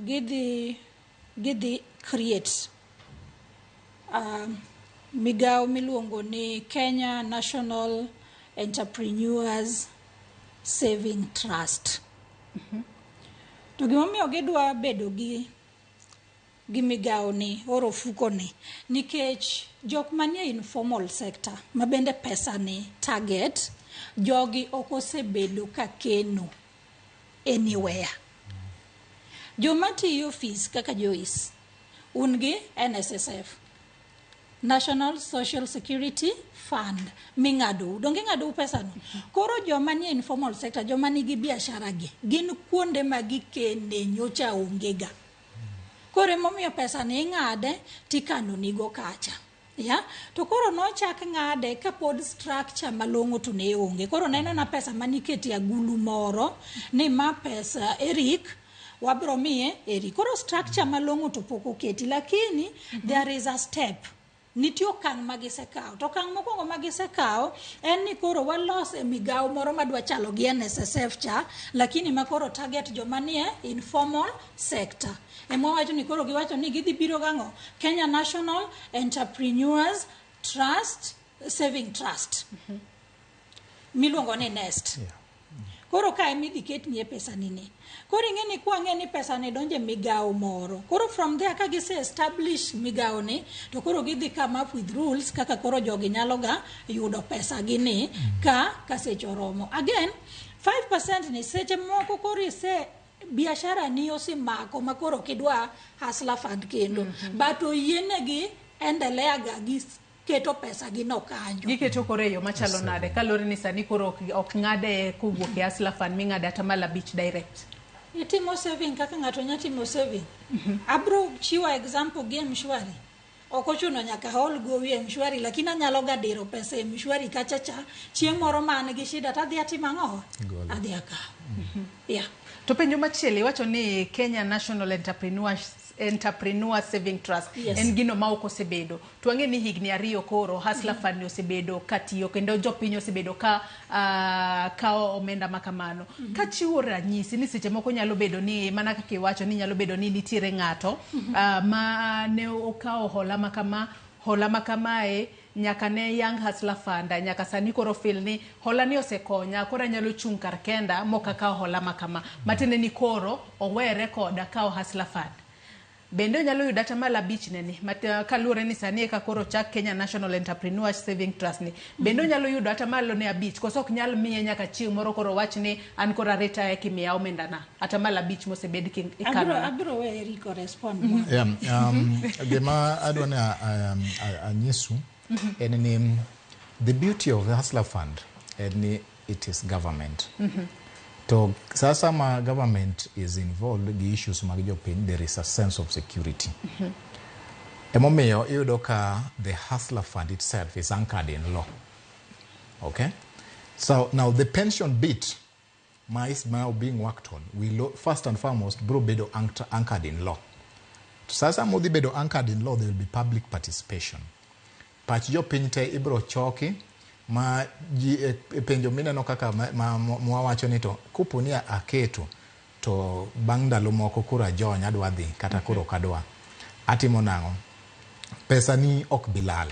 gidhi create migawo miluongo ni Kenya National Entrepreneurs Saving Trust. To gimomiyo gidwa bedo gi migawo ni oro ofuko ni nikech jok manie informal sector ma bende pesa ni target jogi ok osebedo ka keno anywhere. Joma tiyo ofis kaka Joyce, un gi NSSF, National Social Security Fund ming'adou, donge ing'adou pesa no? Koro joma nie informal sector, joma nigi biashara gi, gin kuonde ma gikene nyocha onge ga. Koro emomiyo pesa ni ing'ade tikano nigo kacha. Ya? To koro nochak ng'ade kapod structure malong'o to ne onge. Koro neno na pesa manikete agulu moro ni ma pesa Eric wabro miye Eric. Koro structure malong'o to pok oketi, lakini there is a step. Nitie okang' ma gisekawo. To okang' mokwongo ma gisekawo en ni koro walos e migawo moro madwa chalo gi NSSF cha, lakini ma koro target joma nie informal sector. Ema wawacho ni koro giwacho ni gidhi biro gang'o? Kenya National Entrepreneurs Trust Saving Trust. Miluongo ni NEST. Koro ka ema idhi ketnie pesa ni ni. Koro ing'e ni kwang'e ni pesa ni donjo e migawo moro. Koro from there ka gise establish migawo ni, to koro gidhi come up with rules kaka koro jogi nyalo ga yudo pesa gi ni ka seche oromo. Again, 5% ni seche moko koro ise biashara ni osemako ma koro ok idwa Hustler Fund kendo. But oyienegi endelea ga gi keto pesa gi no kanyo. Giketo koro e yo machalo nade kaluwore ni sani koro ok ng'ade kowuok e Hustler Fund ming'ade 5% direct? Itimo saving kaka ng'ato nya timo saving. Abro chiwo example gi M-Shwari. Ok ochuno nyaka hol gowi e M-Shwari, lakini anyalo ga diro pesa e M-Shwari kacha cha. Chieng' moro ma an gi shida to adhi atimo ang'o? Adhi akawo. Yeah. To penjo machielo, iwacho ni Kenya National Entrepreneurs Entrepreneur Saving Trust. Yes. En gino ma ok osebedo. To wang'e ni higni 2 koro Hustler Fund ni osebedo katiyo kendo jopiny osebedo ka kawo omenda ma kamano. Kachiwo ranyisi ni seche moko nyalo bedo ni mana kaka iwacho ni nyalo bedo ni nitiere ng'ato ma ne okawo hola ma kama, hola ma kamae nyaka ne Young Hustler Fund, nyaka sani koro feel ni hola ni osekonya, koro anyalo chung' kar kenda mok akawo hola ma kama. Matiende ni koro owere koda kawo Hustler Fund. Bende onyalo yudo 5% ne ni, kaluwore ni sani eka koro chak Kenya National Entrepreneur Saving Trust ni. Bende onyalo yudo 5%, koso ok nyal miye nyaka chieng' moro koro wach ni an koro aretire kimiya omendana. 5% mosebed ikano. Abiro we Eriko respond. Yeah, gima adwa ni anyisu en ni the beauty of the Hustler Fund en ni it is government. To sasa ma government is involved gi issues mag jopiny, there is a sense of security. Emomiyo iyudo ka the Hustler Fund itself is anchored in law. Okay? So now the pension bit ma is now being worked on, will first and foremost bro bedo anchored in law. Sasa modhi bedo anchored in law, there will be public participation. Pach jopiny te ibro choki ma ji e penjo mineno kaka mwawacho ni to kopo ni aketo to bang' ndalo moko koro ajony adwa dhi kata koro ok adwa, atimo nang'o? Pesa ni ok bi lal.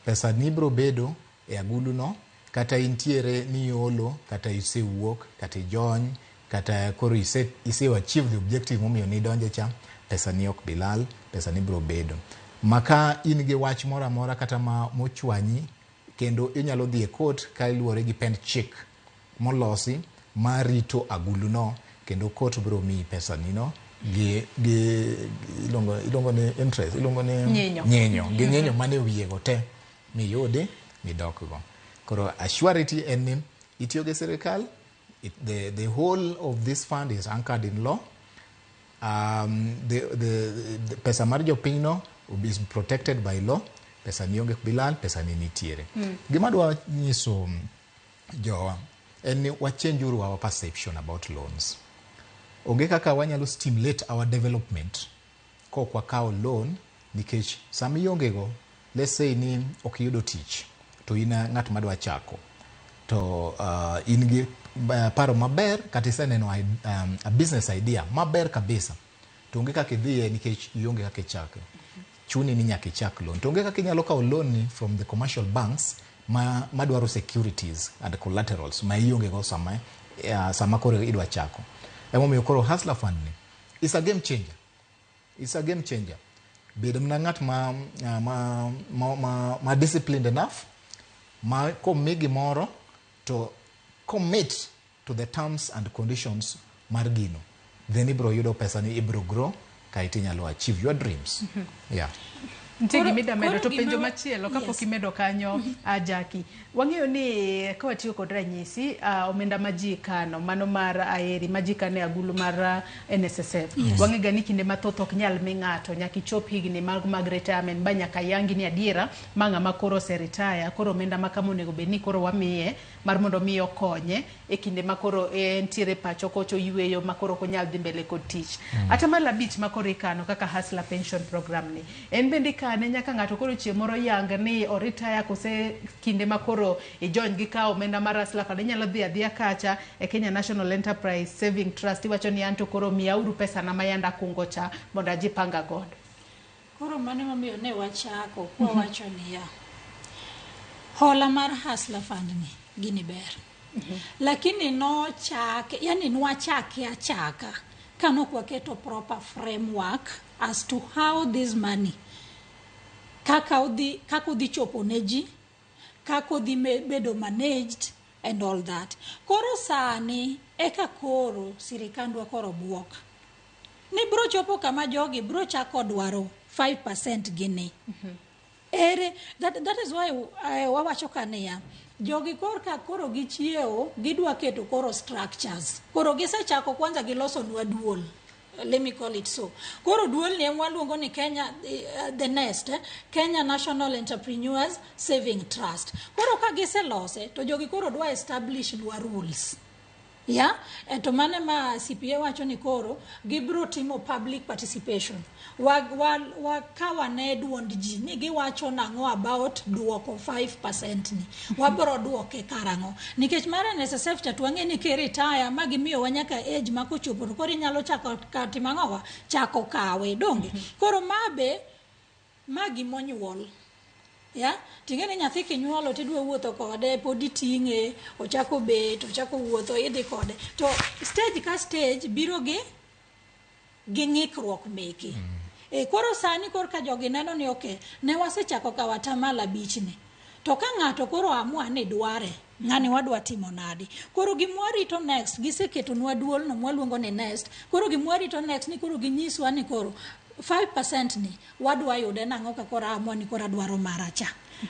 Pesa ni bro bedo e agulu no, kata intiere ni iolo, kata isewuok, kata ijony, kata koro ise achieve the objective momiyo nidonje cha, pesa ni ok bi lal, pesa ni bro bedo. Maka in gi wach moro amora kata ma mochwanyi, kendo inyalo dhi e court ka iluwore gi pend chik molosi marito agulu no, kendo court biro miyi pesa ni no gi iluongo ni interest, iluongo ni nyinyo, gi nyinyo mane wiye go te miyudi midok go. Koro assurity en ni itiyo gi sirikal, the whole of this fund is anchored in law. The pesa mar jopiny no is protected by law. Pesa ni onge bilal, pesa ni nitiere. Gima dwa nyiso jowa en ni wachange uru our perception about loans. Onge kaka wanyalo stimulate our development kok wakawo loan, nikech sama ionge go, let's say ni ok iyudo tich to in ng'at madwa chako to in gi paro maber kata iseneno a business idea maber kabisa, to onge kaka idhiye nikech ionge kaka ichake. Chuni ni nyaka ichak loan. To onge kaka inyalo kawo loan ni from the commercial banks madwaro securities and collaterals ma ionge go sama koro idwa chako. Emomiyo koro Hustler Fund ni is a game changer. It's a game changer. Bed mana ng'at ma disciplined enough ma komi gimoro to commit to the terms and conditions mar gino. Then ibro yudo pesa ni, ibro grow kaeto inyalo achieve your dreams. Yeah. Nitie gima ida medo to penjo machielo kapok imedo kanyo, Jackie. Wang'eyo ni ka watiyo kod ranyisi, omenda ma ji kano, mano mar Aheri ma ji kano e agulu mar NSSF. Wang'e ga ni kinde mathoth ok nyal mi ng'ato nyaka ichop higni mag retirement ba nyaka yangi ni adiera ma ng'ama koro ose retire, koro omenda ma kama onego bed ni koro wamiye mar mondo mi okonye e kinde ma koro entiere pacho kocho yweyo ma koro ok onyal dhi mbele kod tich. 5% ma koro ikano kaka Hustler Pension Program ni, en bende ikane nyaka ng'ato koro chieng' moro yang ni oretire kose kinde ma koro ijony gi kawo omenda mar Hustler Fund, inyalo dhi adhiya kacha e Kenya National Enterprise Saving Trust iwacho ni anto koro miyauru pesa na ma yanda akungo cha mondo ajipanga godo. Koro mano emomiyo ne wachako kwa wacho niya, hola mar Hustler Fund ni gini ber. Lakini nochake, yani nwachake achaka kanok waketo proper framework as to how this money kaka odhi chopo ne ji, kaka odhi bedo managed and all that. Koro sani eka koro sirikandwa koro buok ni bro chopo kama jogi bro chako dwaro 5% gini. Ere, that is why wawacho kaniya, jogi korka koro gichiewo, gidwa keto koro structures. Koro gisechako kwanza gilosonwa duol. Let me call it so. Koro duol ni waluongo ni Kenya, the nest, Kenya National Entrepreneurs Saving Trust. Koro ka giselose, to jogi koro dwa establish nwa rules. Ya, to mano ma CPA wacho ni koro gibiro timo public participation. Wakaw ane duond ji ni giwacho nang'o about duoko 5% ni. Wabiro duoke karang'o? Nikech mar NSSF cha to wang'e ni ki retire ma gimiyowa nyaka age ma kochopo to koro inyalo chako timo ang'owa? Chako kawe, donge? Koro ma be, ma gimonyuol. Ya, ting'e ni nyathi kinyuolo tidwa wuotho kode, pod iting'e, ochako bet, ochako wuotho, idhi kode. To stage ka stage biro gi ng'ikruok meke. Koro sani korka jogi neno ni okay, ne wasechako kawo atamalo 5 ni. To ka ng'ato koro amua ni dware, ng'ani wadwa timo nadi? Koro gimwarito next, giseketonwa duol no mwaluongo ni next. Koro gimwarito next ni koro ginyiswa ni koro 5% ni wadwa yude nang'o ka koro amua ni koro adwaro mara cha.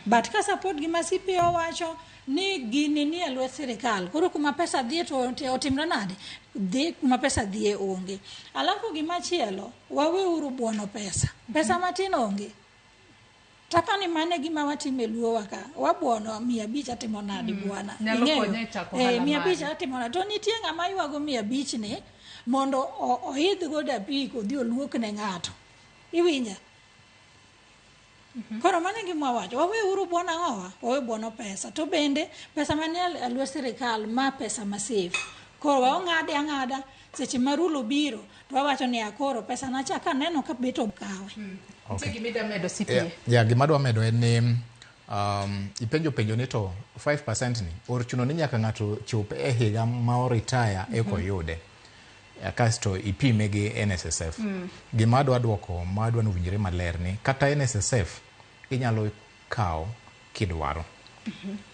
But ka support gima CPA owacho ni gini ni e lwet sirikal, koro kuma pesa dhiye to otimre nade? Dhi kuma pesa dhiye onge. Alafu gimachielo, waweuru buono pesa. Pesa matin onge. Tapani mane gima watimo e luowa ka, wabuono 500 atimo nadi bwana. Nyalo konye e chako ohala 500 atimo nadi. To nitie ng'ama ywago 500 ni mondo oidh godo apiko odhi oluok ne ng'ato. Iwinja? Koro mano e gima wawacho, waweuru buono ang'owa? Wawe buono pesa. To bende pesa manie e lwet sirikal ma pesa ma safe. Koro waong'ade ang'ada seche ma rule obiro to wawacho ni koro pesa na cha kaneno ka bet okawe. Nitie gima idwa medo CPA? Yeah, gima adwa medo en ni ipenjo penjo ni to 5% ni ochuno ni nyaka ng'ato chop e higa ma o retire eka oyude. Kasto ipime gi NSSF. Gima adwa duoko ma adwa ni owinjre maler ni kata NSSF inyalo kawo kidwaro.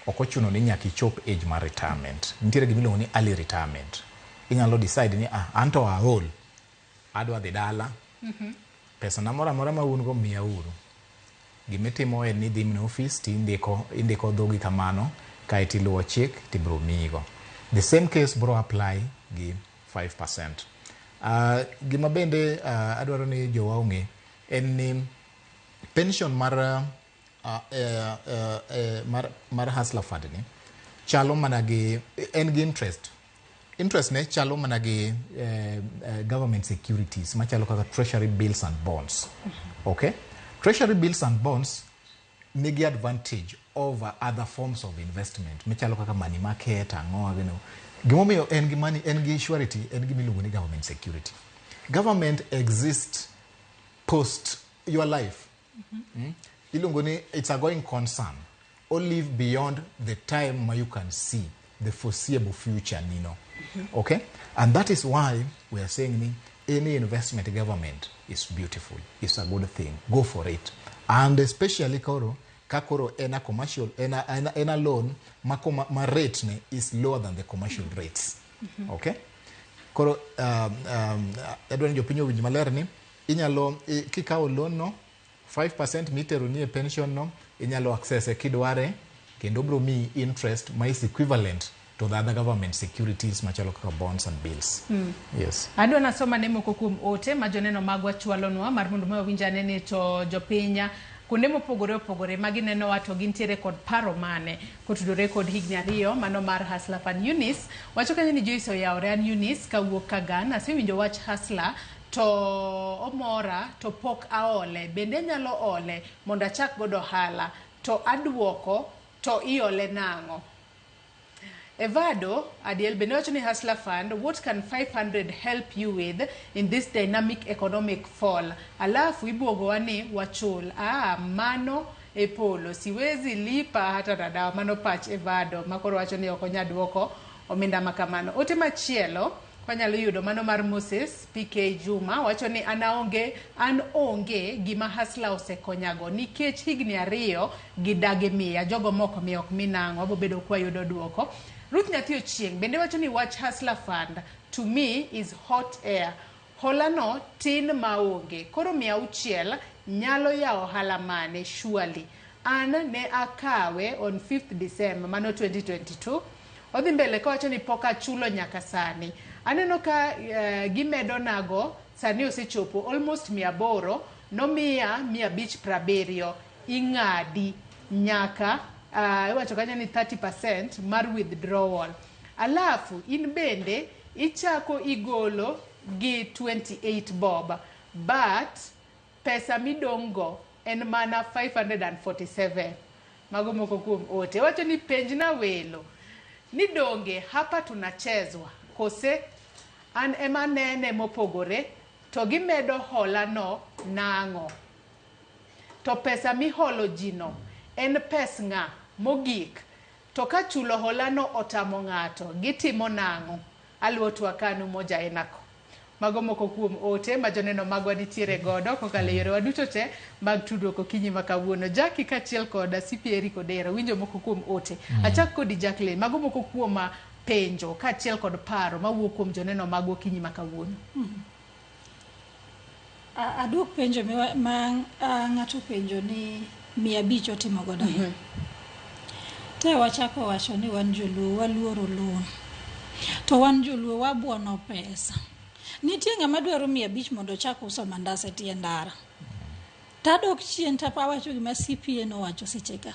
Ok ochuno ni nyaka ichop age mar retirement. Nitiere gima iluongo ni early retirement. Inyalo decide ni anto aol, adwa dhi dala, pesa na moro amora ma un go miya uru. Gimitimo en ni idhi mana e office to indiko dhogi kamano, kaeto iluwo chik tibiro miyigo. The same case biro apply gi 5%. Gima bende adwaro ni jowa ong'e en ni pension mar Hustler Fund ni chalo mana gi en gi interest. Interest ne chalo mana gi government securities machalo kaka treasury bills and bonds. Okay? Treasury bills and bonds nigi advantage over other forms of investment machalo kaka money market, ang'o gino. Gimomiyo en gi money, en gi surety, en gima iluongo ni government security. Government exists post your life. Iluongo ni it's a going concern. Or live beyond the time where you can see the foreseeable future, Nino. Okay? And that is why we are saying ni, any investment government is beautiful. It's a good thing. Go for it. And especially koro, ka koro en a commercial, en a loan, ma, ma rate ne is lower than the commercial rates. Okay? Koro, adwa ni jopiny owinj maler ni, inyalo, kikawo loan no, 5% mitero ni e pension no, inyalo access e kidware, kendo biro miyi interest ma is equivalent to the other government securities machalo kaka bonds and bills. Yes. Adwa nasoma ne moko kuom ote ma joneno magwa chwalonwa mar mondo mi wawinj ane ni to jopiny kuonde mopogore opogore ma ginenowa to gintiere kod paro mane kotudore kod higni 2 mano mar Hustler Fund. Eunice wacho kanyo ni Joyce oyawore, an Eunice kawuok Kagan, asewinjo wach Hustler to omora to pok aole, bende anyalo ole mondo achak godo ohala to aduoko to iole nang'o? Evado Adiel bende wacho ni Hustler Fund, what can 500 help you with in this dynamic economic fall? Alafu ibuogowa ni wachul. Mano e polo, siwezi lipa hata na dawa. Mano pach Evado makoro wacho ni ok onyal duoko omenda makamano. Ote machielo wanyalo yudo mano mar Moses PK Juma wacho ni an onge gima Hustler osekonyago nikech higni 2 gidagi miya, jogo moko miya ok mi nang'o, wabobedo kwayudo duoko. Ruth Nyathi Ochieng' bende wacho ni wach Hustler Fund to me is hot air. Hola no tin maonge, koro 600 nyalo yawo ohala mane surely. An ne akawe on 5th December mano 2022. Odhi mbele kowacho ni pok achulo nyaka sani. Aneno ka gimedo nago sani osechopo almost 800, nomiya 570 ing'adi nyaka iwacho kanyo ni 30% mar withdrawal. Alafu in bende ichako igolo gi 28 bob, but pesa midong' go en mana 547. Mago moko kuom ote. Wacho ni penjna welo ni donge hapa tunachezwa kose an ema nene mopogore to gimedo hola no nang'o? To pesa miholo ji no en pes ng'a mogik? To ka chulo hola no otamo ng'ato, gitimo nang'o? Aluwo twak kanu moja enako. Mago moko kuom ote ma joneno magwa nitiere godo kokalo e yorewa duto te mag tudruok okinyi ma kawuono. Jackie kaachiel kod CP Eric Odero winjo moko kuom ote. Achak kodi Jacqueline, mago moko kuom penjo kaachiel kod paro mawuok kuom joneno magwa okinyi ma kawuono. Aduok penjo ma ng'ato penjo ni 500 otimo godo. Te wachako wacho ni wan joluo waluoro loan. To wan joluo wabuono pesa. Nitie ng'ama dwaro 500 mondo ochak uso mandas e tie ndara. Tadok chien tawacho gima CPA nowacho seche ka.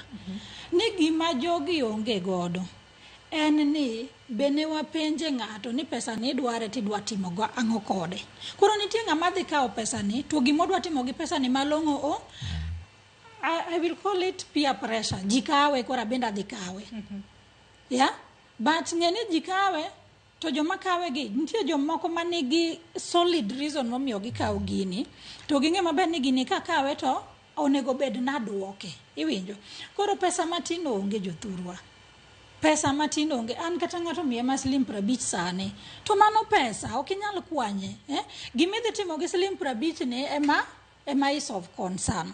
Ni gima jogi onge godo en ni bene wapenje ng'ato ni pesa ni idware tidwa timo go ang'o kode. Koro nitie ng'ama dhi kawo pesa ni to gima odwa timo gi pesa ni malong'o o I will call it peer pressure. Ji kawe koro abende adhi kawe. Yeah? But ng'e ni ji kawe to joma kawe gi nitie jomoko manigi solid reason momiyo gikawo gini to ging'e maber ni gini kakawe to onego bed naduoke. Iwinjo? Koro pesa matin onge jothurwa. Pesa matin onge. An kata ng'ato miya ma siling 50 sani to mano pesa ok inyal kwanye. Eh? Gima idhi timo gi siling 50 ni ema is of concern.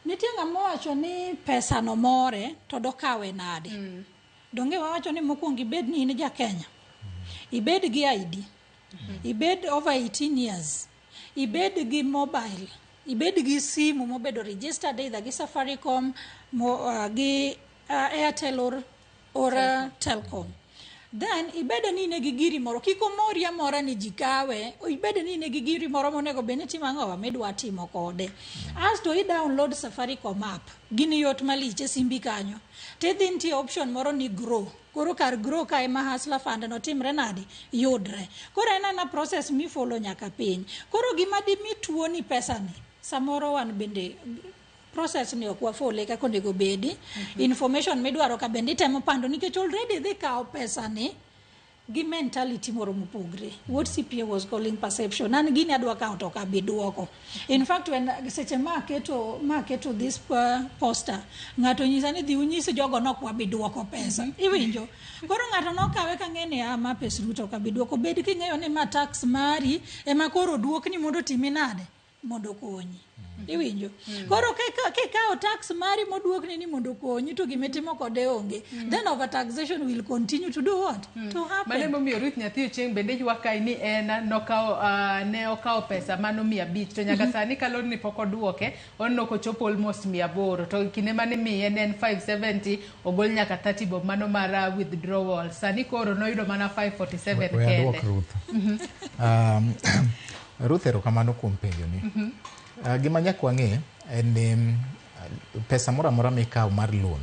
Nitie ng'ama owacho ni pesa no more to dokawe nade? Donge wawacho ni mokwongo ibed ni in ja Kenya. Ibed gi ID. Ibed over 18 years. Ibed gi mobile. Ibed gi simu mobedo registered either gi Safaricom, gi Airtel or Telcom. Then ibed ni in gi giri moro kik omori amora ni ji kawe ibed ni in gi giri moro monego bed ni timo ang'owa midwa timo kode asto i download Safaricom app gini yot malich e simbi kanyo tidhi nitie option moro ni grow koro kar grow ka ema Hustler Fund no timre nade yudre koro en ana process mifollow nyaka piny koro gima dimi tuo ni pesa ni samoro wan bende process ni ok wafollow kaka onego bedi. Information midwaro ka bende itemo pando nikech already dhi kawo pesa ni gi mentality moro mopogre. What CPA was calling perception. An gini adwa kawo to ok abi duoko. In fact, when seche ma aketo this poster, ng'ato nyisa ni dhi unyis jogo nok wabi duoko pesa. Iwinjo? Koro ng'ato nokawe ka ng'e ni ah, ma pes Ruto ok abi duoko. Bed king'eyo ni ma tax mari ema koro duokni mondo otimi nade? Mondo okonyi. Iwinjo? Koro kikawo tax mari moduokni ni mondo okonyi to gimitimo kode onge. Then overtaxation will continue to do what? To happen. Mano emomiyo Ruth nyathi Ochieng' bende ywak kae ni en nokawo ne okawo pesa mano 500 to nyaka sani ka loan ni pok oduoke oneno kochopo almost 800 to kinde mane miye ne en 570 ogol nyaka 30 bob mano mar withdrawal sani koro noyudo mana 547 We aduok kende. Ruth. Ruth erokamano kuom penjoni. Gima nyaka wang'e en ni pesa moro amora mikawo mar loan,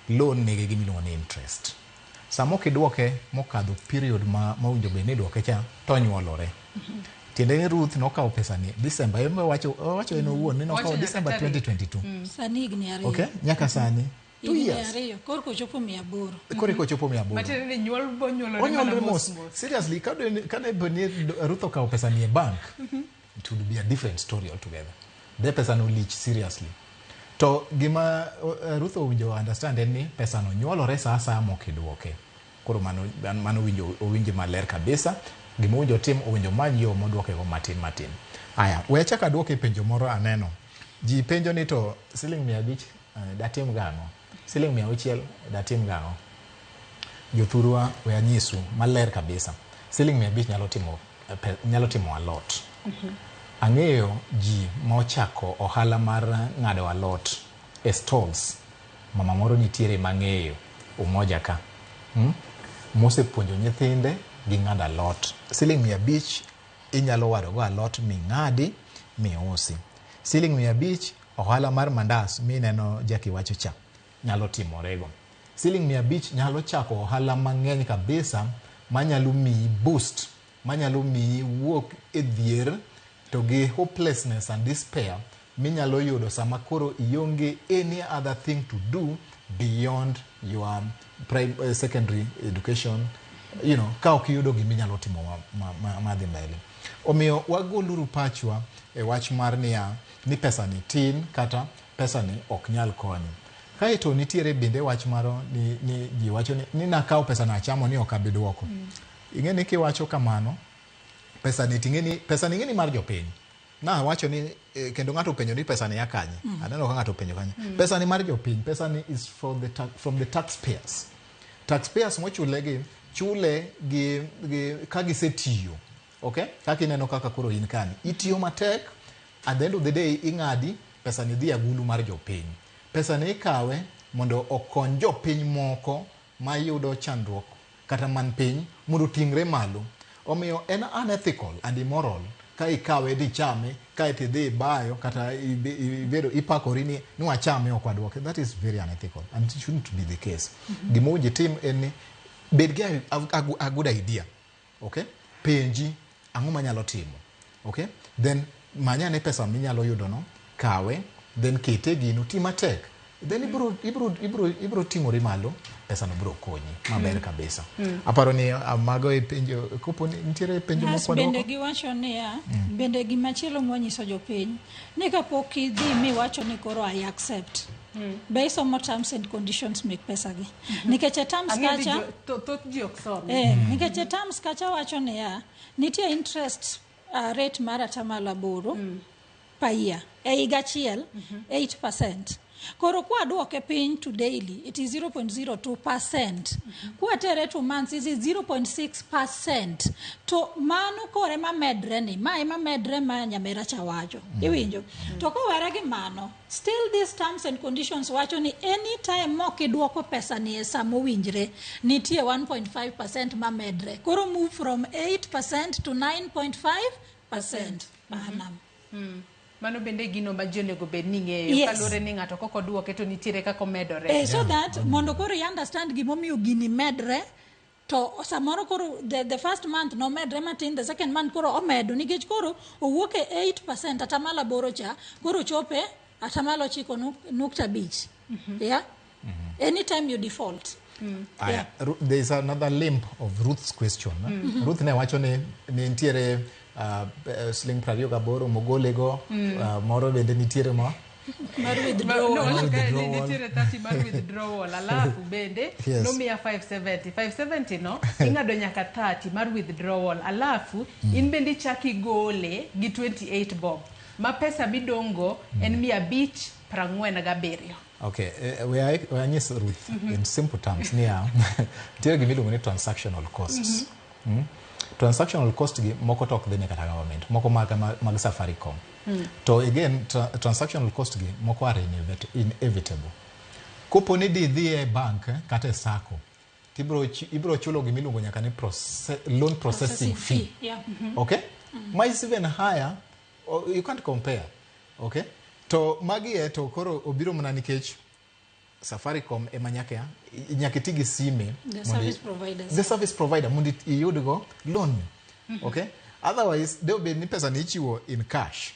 loan nigi gima iluongo ni interest. Sama ok idwoke mokadho period ma owinjo bed ni idwoke cha, to onyuolore. Tiende ni Ruth nokawo pesa ni December, ema owacho en owuon ni nokawo Owacho nyaka December tarik. 2022. Sani higni 2. Okay, nyaka sani. 2 Higni years. 2. Korka ochopo 800. Koro eka ochopo 800. Matiende ni nyuol bonyuolore mana Onyuolre mos mos. mos. Seriously, kane bed ni Ruth okawo pesa ni e bank, it would be a different story altogether. De pesa no lich seriously. To gima Ruth owinjo understand en ni pesa no nyuolore sa asaya mok idwoke. Koro mano owinjo owinj maler kabisa. Gima owinjo otim owinjo omany yo modwoke go matin matin. Aya, we achak aduoke penjo moro aneno. Ji penjo ni to siling 500 datim gang'o? Siling 600 datim gang'o? Jothurwa we anyisu maler kabisa. Siling 500 nyalo timo alot. Ang'eyo ji mochako ohala mar ng'ado alot e stalls. Mama moro nitiere mang'eyo Umoja ka. Mosepuonjo nyithinde gi ng'ado alot. Siling 500 inyalo waro go alot ming'adi miusi. Siling 500 ohala mar mandas mineno Jackie wacho cha nyalo timorego. Siling 500 nyalo chako ohala mang'eny kabisa manyalo miyi boost, manyalo miyi wuok e dhier to gi hopelessness and despair minyalo yudo sama koro ionge any other thing to do beyond your secondary education, ka ok iyudo giminyalo timo madhi mbele. Omiyo wagoluru pachwa e wach mar niya ni pesa ni tin kata pesa ni ok nyal konyo. Kaeto nitiere bende wach maro ni ji wacho ni nakawo pesa na achamo ni ok abi duoko. Ing'e ni kiwacho kamano, pesa ni ting'e pesa ni ing'e ni mar jopiny. Na wacho ni kendo ng'ato openjo ni pesa ni ya kanye. Aneno ka ng'ato openjo kanyo. Pesa ni mar jopiny, pesa ni is for the from the taxpayers. Taxpayers mochule gi chule gi ka gisetiyo. Okay? Kaka ineno kaka koro in kani. Itiyo matek, at the end of the day ing'adi pesa ni dhi agulu mar jopiny. Pesa ni ikawe mondo okony jopiny moko mayudo chandruok kata man piny mondo oting're malo. Omiyo en unethical and immoral ka ikawe dichame ka tidhi bayo kata ibedo ipakori ni wachame ok wadwoke. That is very unethical and it shouldn't be the case. Gima owinjo itim en ni bed gi a good idea. Okay? Penji ang'o manyalo timo. Okay? Then manyane pesa minyalo yudo no, kawe, then kete gino, ti matek. Then ibro ting'ori malo, pesa no bro konyi maber kabisa. Aparo ni mago e penjo, kopo ni nitiere penjo moko wadwoko? Bende giwacho niya, bende gimachielo mwanyiso jopiny, ni kapok idhi miwacho ni koro I accept. Be isomo terms and conditions mek pesa gi. Nikech e terms kacha thoth ji ok som. Nikech e terms kacha wacho niya, nitie interest rate mar 8% per year. E higa achiel 8%. Koro kwa duoke piny to daily, it is 0.02%. Kwa tere to months, it is 0.6%. To mano kore ma medre ni, ma ema medre ma nyamera cha wacho. Iwinjo? To kowere gi mano, still these terms and conditions wacho ni any time mok iduoko pesa ni e sama owinjre, nitie 1.5% ma medre. Koro move from 8% to 9.5% per annum. Mano bende gino ma ji onego bed ni ng'eyo. Kaluwore ni ng'ato kok oduoke to nitiere kaka omedore. So that mondo koro i understand gimomiyo gini medre, to samoro koro the first month nomedre matin, the second month koro omedo nikech koro owuok e 8% 8 cha, koro chope 9.5. Yeah? Anytime you default. There is another limb of Ruth's question. Ruth ne wacho ni nitiere siling 28 mogolego, moro bende nitiere mo mar withdrawal. No, nitiere 30 mar withdrawal, alafu bende nomiya 570. 570 no ing'ado nyaka 30 mar withdrawal, alafu in bende ichak igole gi 28 bob. Ma pesa midongo en 547. Okay, we anyis Ruth in simple terms niya, nitiere gima iluongo ni transactional costs. Transactional cost gi moko to ok dhi ne kata government, moko mag Safaricom. To again, transactional cost gi moko are inevitable. Kopo ni dhi e bank kata e sacco, ibro chulo gima iluongo nyaka ni loan processing fee. Okay? Ma is even higher, you can't compare. Okay? To magi e to koro obiro mana nikech Safaricom ema nyaka iti gi sime, the service providers. The service provider mondo iyudgo loan. Okay? Otherwise, there will be ni pesa ni ichiwo in cash.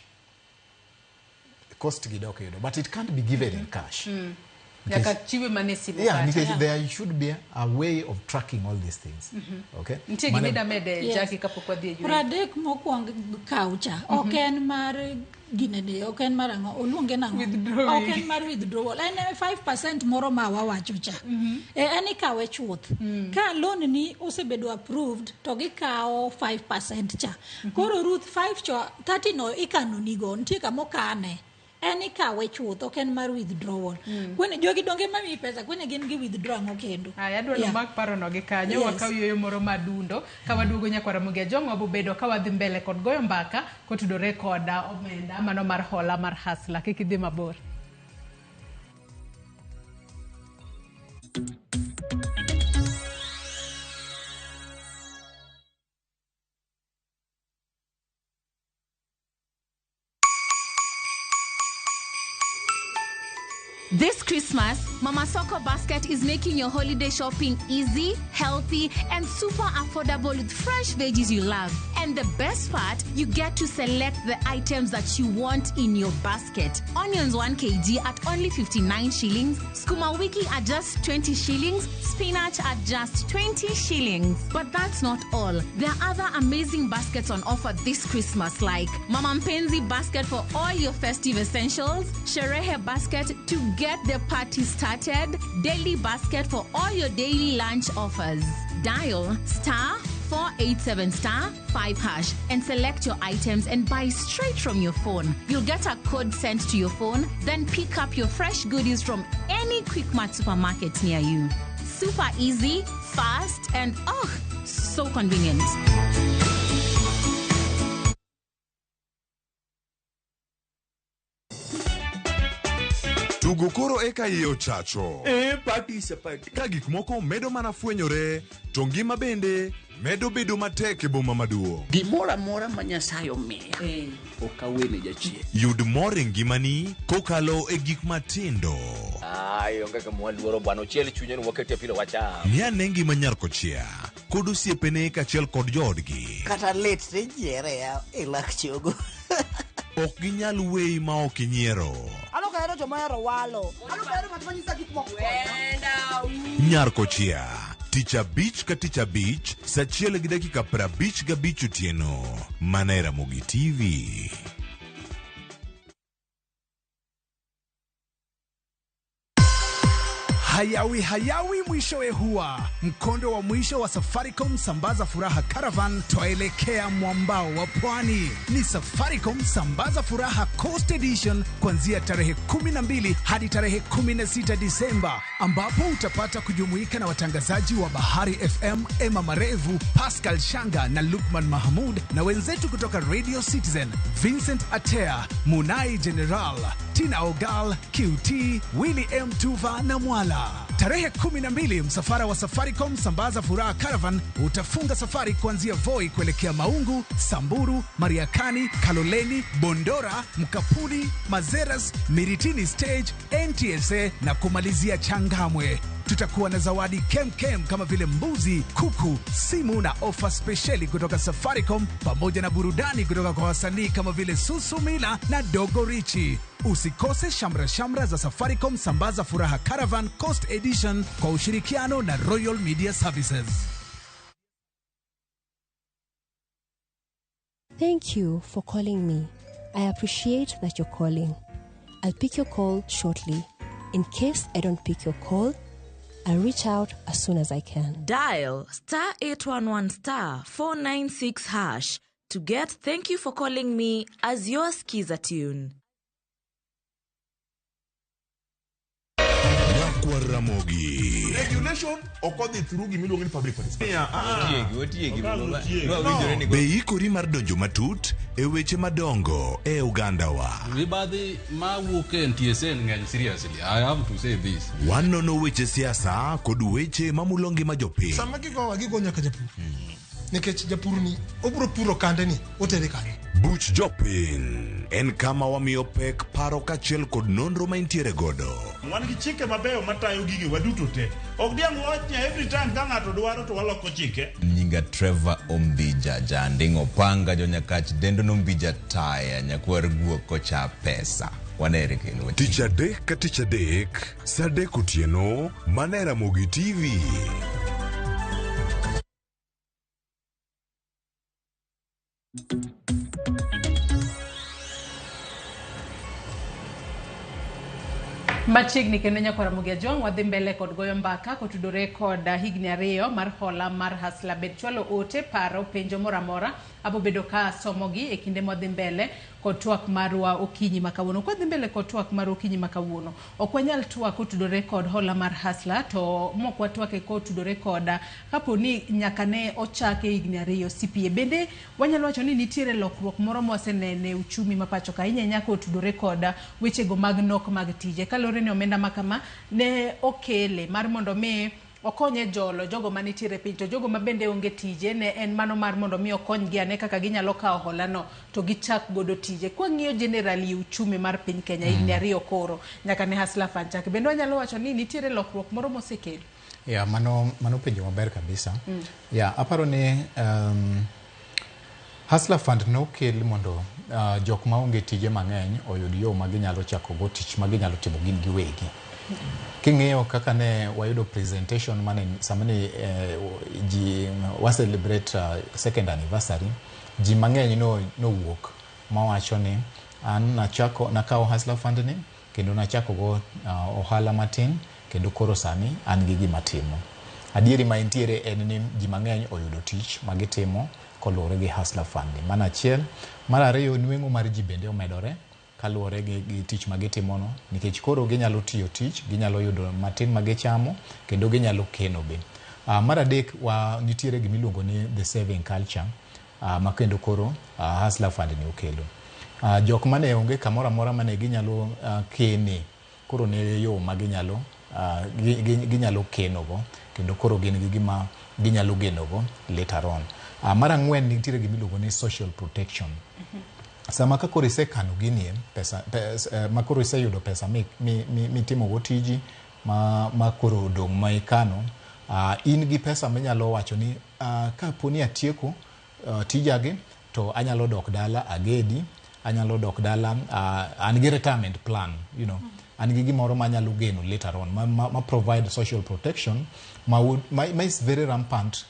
Cost gi dok yudo, but it can't be given in cash. Nyaka chiwe mana e simu. Yeah, nikech there should be a way of tracking all these things. Okay? Nitie gima idamede Jackie kapok wadhi e yweyo. 30 mokwong kaucha, ok en mar ginene, ok en mar ang'o, oluonge nang'o? Ok en mar withdrawal, en 5% moro ma wawacho cha. En ikawe chuth. Ka loan ni osebedo approved to gikawo 5% cha. Koro Ruth 5 cho 30 no ikano nigo, nitie kama okane. En ikawe chuth, ok en mar withdrawal. Kwene jogi donge mamiyi pesa, kwene gin gi withdraw ang'o kendo. Aya, adwa ni mak parono gi kanyo, wakaw yueyo moro madundo, ka waduogo nyakwara Ramogi Ajwang' wabobedo ka wadhi mbele kod goyo mbaka kotudore kod omenda mano mar hola mar Hustler. Kik idhi mabor. This Christmas, Mama Soko Basket is making your holiday shopping easy, healthy, and super affordable with fresh veggies you love. And the best part, you get to select the items that you want in your basket. Onions 1 kg at only 59 shillings, skuma wiki at just 20 shillings, spinach at just 20 shillings. But that's not all. There are other amazing baskets on offer this Christmas, like Mama Mpenzi basket for all your festive essentials, Sherehe basket to get the party started, daily basket for all your daily lunch offers. Dial star 487 star 5 hash and select your items and buy straight from your phone. You'll get a code sent to your phone, then pick up your fresh goodies from any Quickmart supermarket near you. Super easy, fast, and oh, so convenient. Tugo koro eka iye ochacho. E party is a party. Ka gik moko medo mana fwenyore, to ngima bende medo bedo matek e boma maduong'. Gimoro amora ma Nyasaye omiya ok awene jachien. Yud mor e ngimani kokalo e gik matindo. Ai, onge kama waluoro bwana, ochiel chunye ni wakete pilo wacham. Ng'i ane ngima nyar kochia kod osiepene kaachiel kod joodgi. Kata lit tijiere ya e lak chogo. Ok ginyal weyi ma ok inyiero. An ok ahero joma ohero walo. An ok ahero ng'at ma nyisa gik moko. Nyar kochia tich abich ka tich abich saa achiel gi dakika 55 otieno mana e Ramogi TV. Hayawi hayawi mwishowe huwa mkondo wa mwisho wa Safaricom Sambaza Furaha Caravan twaelekea mwambao wa pwani. Ni Safaricom Sambaza Furaha Coast Edition kuanzia tarehe 12 hadi tarehe 16 Disemba, ambapo utapata kujumuika na watangazaji wa Bahari FM Emma Marevu, Pascal Shanga na Lukman Mahmud na wenzetu kutoka Radio Citizen Vincent Atea, Munai General, Tina Ogal, QT, Willy M Tuva na Mwala. Tarehe 12 msafara wa Safaricom Sambaza Furaha Caravan utafunga safari kuanzia Voi kuelekea Maungu, Samburu, Mariakani, Kaloleni, Bondora, Mkapuni, Mazeras, Miritini Stage, NTSA na kumalizia Changamwe. Tutakuwa na zawadi kemkem kama vile mbuzi, kuku, simu na ofa spesheli kutoka Safaricom pamoja na burudani kutoka kwa wasanii kama vile Susumila na Dogo Richi. Usikose shamra shamra za Safaricom Sambaza Furaha Caravan Coast Edition kwa ushirikiano na Royal Media Services. Thank you for calling me. I appreciate that you're calling. I'll pick your call shortly. In case I don't pick your call, I'll reach out as soon as I can. Dial star 811 star 496 hash to get Thank You for Calling Me as your skiza tune. Nyakwar Ramogi. Regulation ok odhi through gimiluongo ni public participation. Otiegi, No. Be ikori mar donjo matut e weche madongo e ogandawa. Mibadhi mawuok e NTSA ng'eny seriously. I have to say this. Wanono weche siasa kod weche mamulo ngima jopiny. Sama gigowa gigo nyaka japur. Nikech japur ni obiro puro kande ni otere kanye. Buch jopiny en kama wamiyo pek paro kaachiel kod nonro ma intiere godo. Wan gi chike mabeyo matayo gige waduto te. Ok diang' wach ni every time ka ng'ato dwaro to waloko chike. Nyinga Trevor Ombija Janding Opanga jonyakach dendo nombija taya nyakwar guok kocha pesa. Wanere kendo. Tich adek ka tich adek, saa adek otieno, mana e Ramogi TV. Machiegni kendo nyakwar Ramogi Ajwang' wadhi mbele kod goyo mbaka kotudore kod higni ariyo mar hola mar Hustler. Bed chwalo ote, paro, penjo moro amora abo bedo ka somogi e kinde mwadhi mbele kod twak marwa okinyi ma kawuono. Kwadhi mbele kod twak mar okinyi ma kawuono, ok wanyal twak kotudore kod hola mar Hustler to mok watwake kotudore kod kapo ni nyaka ne ochake higni ariyo CPA. Bende wanyalo wacho ni nitiere lokruok moro mwasenene e uchumi ma pacho ka ahinya ahinya kotudore kod wechego mag nok mag tije. Kaluwore ni omenda ma kama ne okele mar mondo mi okonye jolo jogo manitiere piny, to jogo ma bende onge tije ne en mano mar mondo mi okonygi ane kaka ginyalo kawo holano to gichak godo tije. Kwang'iyo generally uchumi mar piny Kenya higni 2 koro nyaka ne Hustler Fund chak, bende wanyalo wacho ni nitiere lokruok moro mosekel? Yeah, mano penjo maber kabisa. Yeah, aparo ni Hustler Fund nokel mondo jok maonge tije mang'eny oyud yo ma ginyalo chako go tich ma ginyalo timo gin giwegi. King'iyo kaka ne wayudo presentation mane sama ne ji wa celebrate second anniversary, ji mang'eny nowuok mawacho ni an nakawo Hustler Fund ni kendo nachako go ohala matin kendo koro sani an gi gima timo. Adieri ma entiere en ni ji mang'eny oyudo tich ma gitimo koluwore gi Hustler Fund ni. Mano achiel. Mar ariyo, nweng'o mar ji bende omedore kaluwore gi tich ma gitimono, nikech koro ginyalo tiyo tich, ginyalo yudo matin ma gichamo kendo ginyalo keno be. Mar adek, nitiere gima iluongo ni the saving culture, ma kendo koro Hustler Fund ni okelo. Jok mane onge kamoro amora mane ginyalo kene, koro ne yo ma ginyalo kenogo kendo koro gin gi gima ginyalo genogo later on. Mar ang'wen, nitiere gima iluongo ni social protection. Sama ka koro isekano ginie pesa, ma koro iseyudo pesa mitimo go tiji ma koro odong' ma ikano, in gi pesa minyalo wacho ni kapo ni atieko tijagi to anyalo dok dala agedi, anyalo dok dala, an gi retirement plan, you know, an gi gimoro manyalo geno later on ma provide social protection ma is very rampant.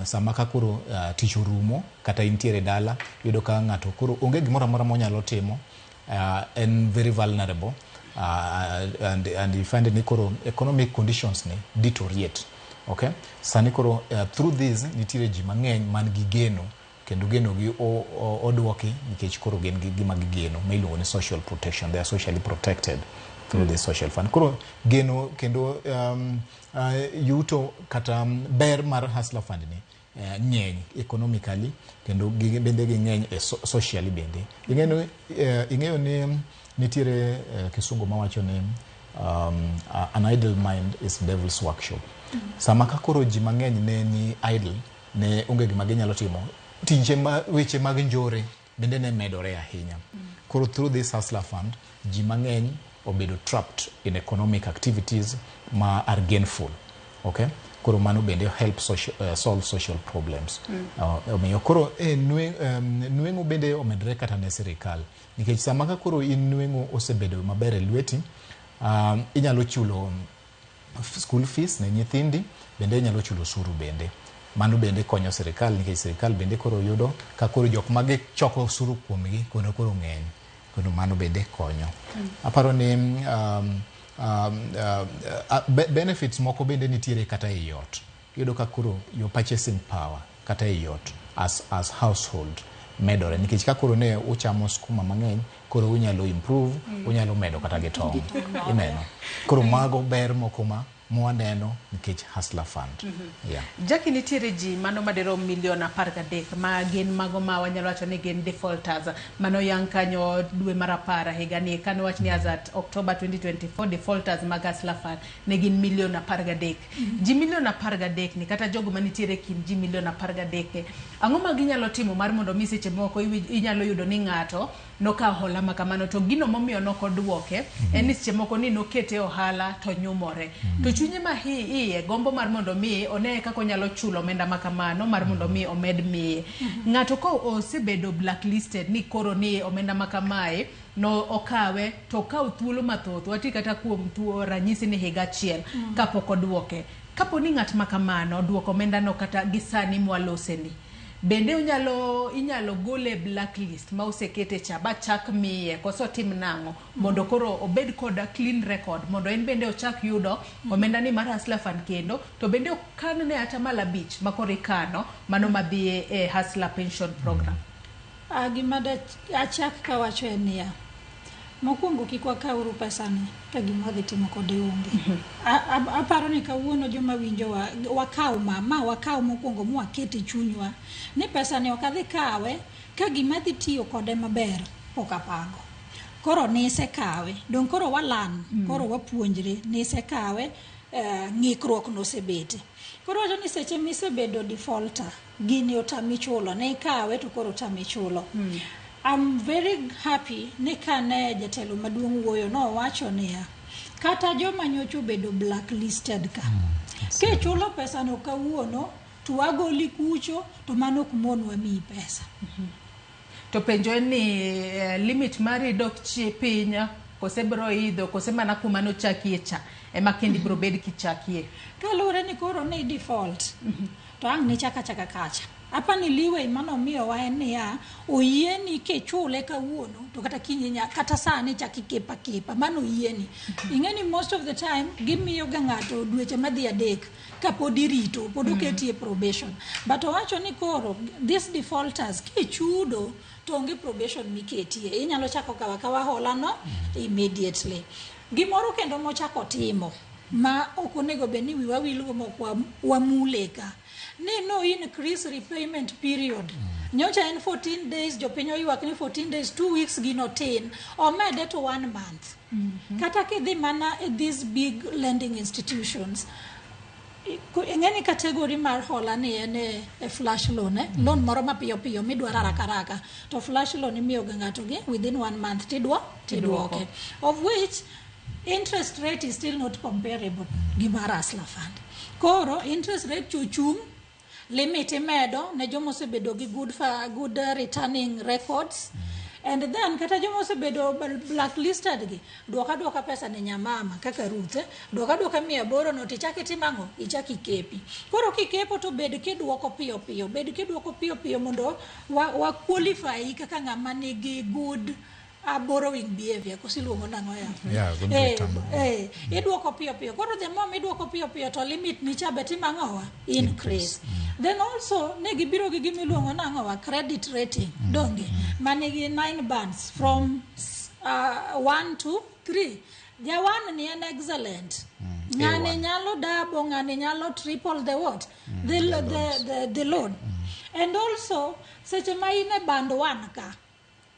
Sama ka koro tich orumo kata intiere dala, yudo ka ng'ato koro onge gimoro amora monyalo timo, en very vulnerable, and you find ni koro economic conditions ni deteriorate. Okay, sani koro through this nitiere ji mang'eny man gi geno kendo geno gi oduoki nikech koro gin gi gima gigeno ma iluongo ni social protection. They are socially protected through the social fund. Koro geno kendo yuto kata ber mar Hustler Fund ni ng'eny economically kendo bende ging'eny socially bende. Ing'eyo ni nitiere kisungu mawacho ni an idle mind is devil's workshop. Sama ka koro ji mang'eny ne ni idle, ne onge gima ginyalo timo, tije ma weche mag njore bende ne medore ahinya. Koro through this Hustler Fund, ji mang'eny obedo trapped in economic activities ma are gainful. Okay? Koro mano bende help solve social problems. Omiyo koro nweng'o bende omedore kata ne sirikal. Nikech sama ka koro in nweng'o osebedo maber e lweti, inyalo chulo school fees ne nyithindi, bende inyalo chulo osuru bende. Mano bende konyo sirikal nikech sirikal bende koro yudo ka koro jok ma gichoko osuru kuomgi koro ng'eny. Kendo mano bende konyo. Aparo ni benefits moko bende nitiere kata e ot. Iyudo ka koro your purchasing power kata e ot as household medore nikech ka koro ne uchamo skuma mang'eny, koro unyalo improve, unyalo medo kata gi tong'. Ineno. Koro mago ber moko ma mwaneno nikech Hustler Fund. Yeah. Jackie, nitiere ji mano madirom milion 13 ma gin mago ma wanyalo wacho ni gin defaulters mano yang kanyo dwe mar 10 higani kane wach ni as at October 2024 defaulters mag Hustler Fund ne gin milion 13. Ji milion 13 ni kata jogo manitiere kind ji milion 13, ang'o ma ginyalo timo mar mondo mi seche moko inyalo yudo ni ng'ato nokawo hola ma kamano to gino momiyo nokoduoke en ni seche moko ni nokete ohala to nyumore. To chunye ma iye gombo mar mondo mi one kaka onyalo chulo omenda ma kamano mar mondo mi omed miye. Ng'ato ko osebedo blacklisted ni koro ni omenda ma kamae no okawe to okawo thuolo mathoth, wati kata kuom tuo ranyisi ni higa achiel kapok oduoke. Kapo ni ng'at ma kamano oduoko omenda no kata gi sani mwaloseni, bende inyalo gole blacklist ma osekete cha ba chak miye koso tim nang'o mondo koro obed kod a clean record mondo en bende ochak yudo omenda ni mar Hustler Fund kendo to bende okan ne 5% ma koro ikano mano madhi e Hustler Pension Program. Gima da achak kawacho en niya, mokwongo kik wakawuru pesani ka gima wadhi timo kode onge. Aparo ni kawuono joma winjowa wakaw ma wakaw mokwongo mwaket e chunywa ni pesani ok adhi kawe ka gima adhi tiyo kode maber pok apango. Koro nisekawe, dong' koro walan, koro wapuonjre, nisekawe. Ng'ikruok nosebete. Koro wacho ni seche misebedo defaulter, gini otami chulo, ne ikawe to koro otami chulo. I'm very happy ni kane jatelo maduong' wuoyo nowacho niya, kata joma nyocha obedo blacklisted ka, kichulo pesano kawuono to wagoli kucho to mano ok monwa miyi pesa. To penjo en ni limit mari dok chi piny kose bro idho kose mana kuma nochakie cha ema kendi bro bed kichakie. Kaluwore ni koro ni default to ang' nichaka chaka kacha. Apani leeway manomiyowa en niya, oyieni kichule kawuono to kata kiny kata sani chak ikepa kepa, mano oyieni. Ing'e ni most of the time gimiyo ga ng'ato dweche madhi 3 kapod irito, pod oketi e probation. But owacho ni koro these defaulters kichudo to onge probation miketie, inyalo chako kawa kawa hola no immediately. Gimoro kendo mochako timo ma ok onego bed ni wiwa wilgo mok wamule ka ni no increase repayment period. Nyocha en 14 days, jopiny oywak ni 14 days, 2 weeks gino tin, omede to 1 month. Kata kidhi mana e these big lending institutions, ing'e ni category mar hola ni en e flash loan, eh? Loan moro mapiyo piyo midwaro haraka haraka, to flash loan imiyo ga ng'ato gi within 1 month tidwoke, of which interest rate is still not comparable gi mar Hustler Fund. Koro interest rate chochung', limit imedo ne joma osebedo gi good returning records, and then kata joma osebedo blacklisted gi, duoka duoka pesa ne nyamama kaka Ruth, duoka duoka 800 no tichak itim ang'o, ichak ikepi. Koro kikepo to bed kiduoko piyo piyo, bed kiduoko piyo piyo mondo wa qualify kaka ng'ama nigi good borrowing behavior, koso iluongo nang'o ya? Yeah, good return. Iduoko piyo piyo. Koro the more miduoko piyo piyo to limit ni cha be timo ang'owa? Increase. Then also ne gibiro gi gima iluongo nang'owa? Credit rating. Donge? Manigi 9 bands from 1 to 3. Jawan ni en excellent. Ng'ani nyalo double, ng'ani nyalo triple the what? The loan. And also seche ma in e band 1 ka,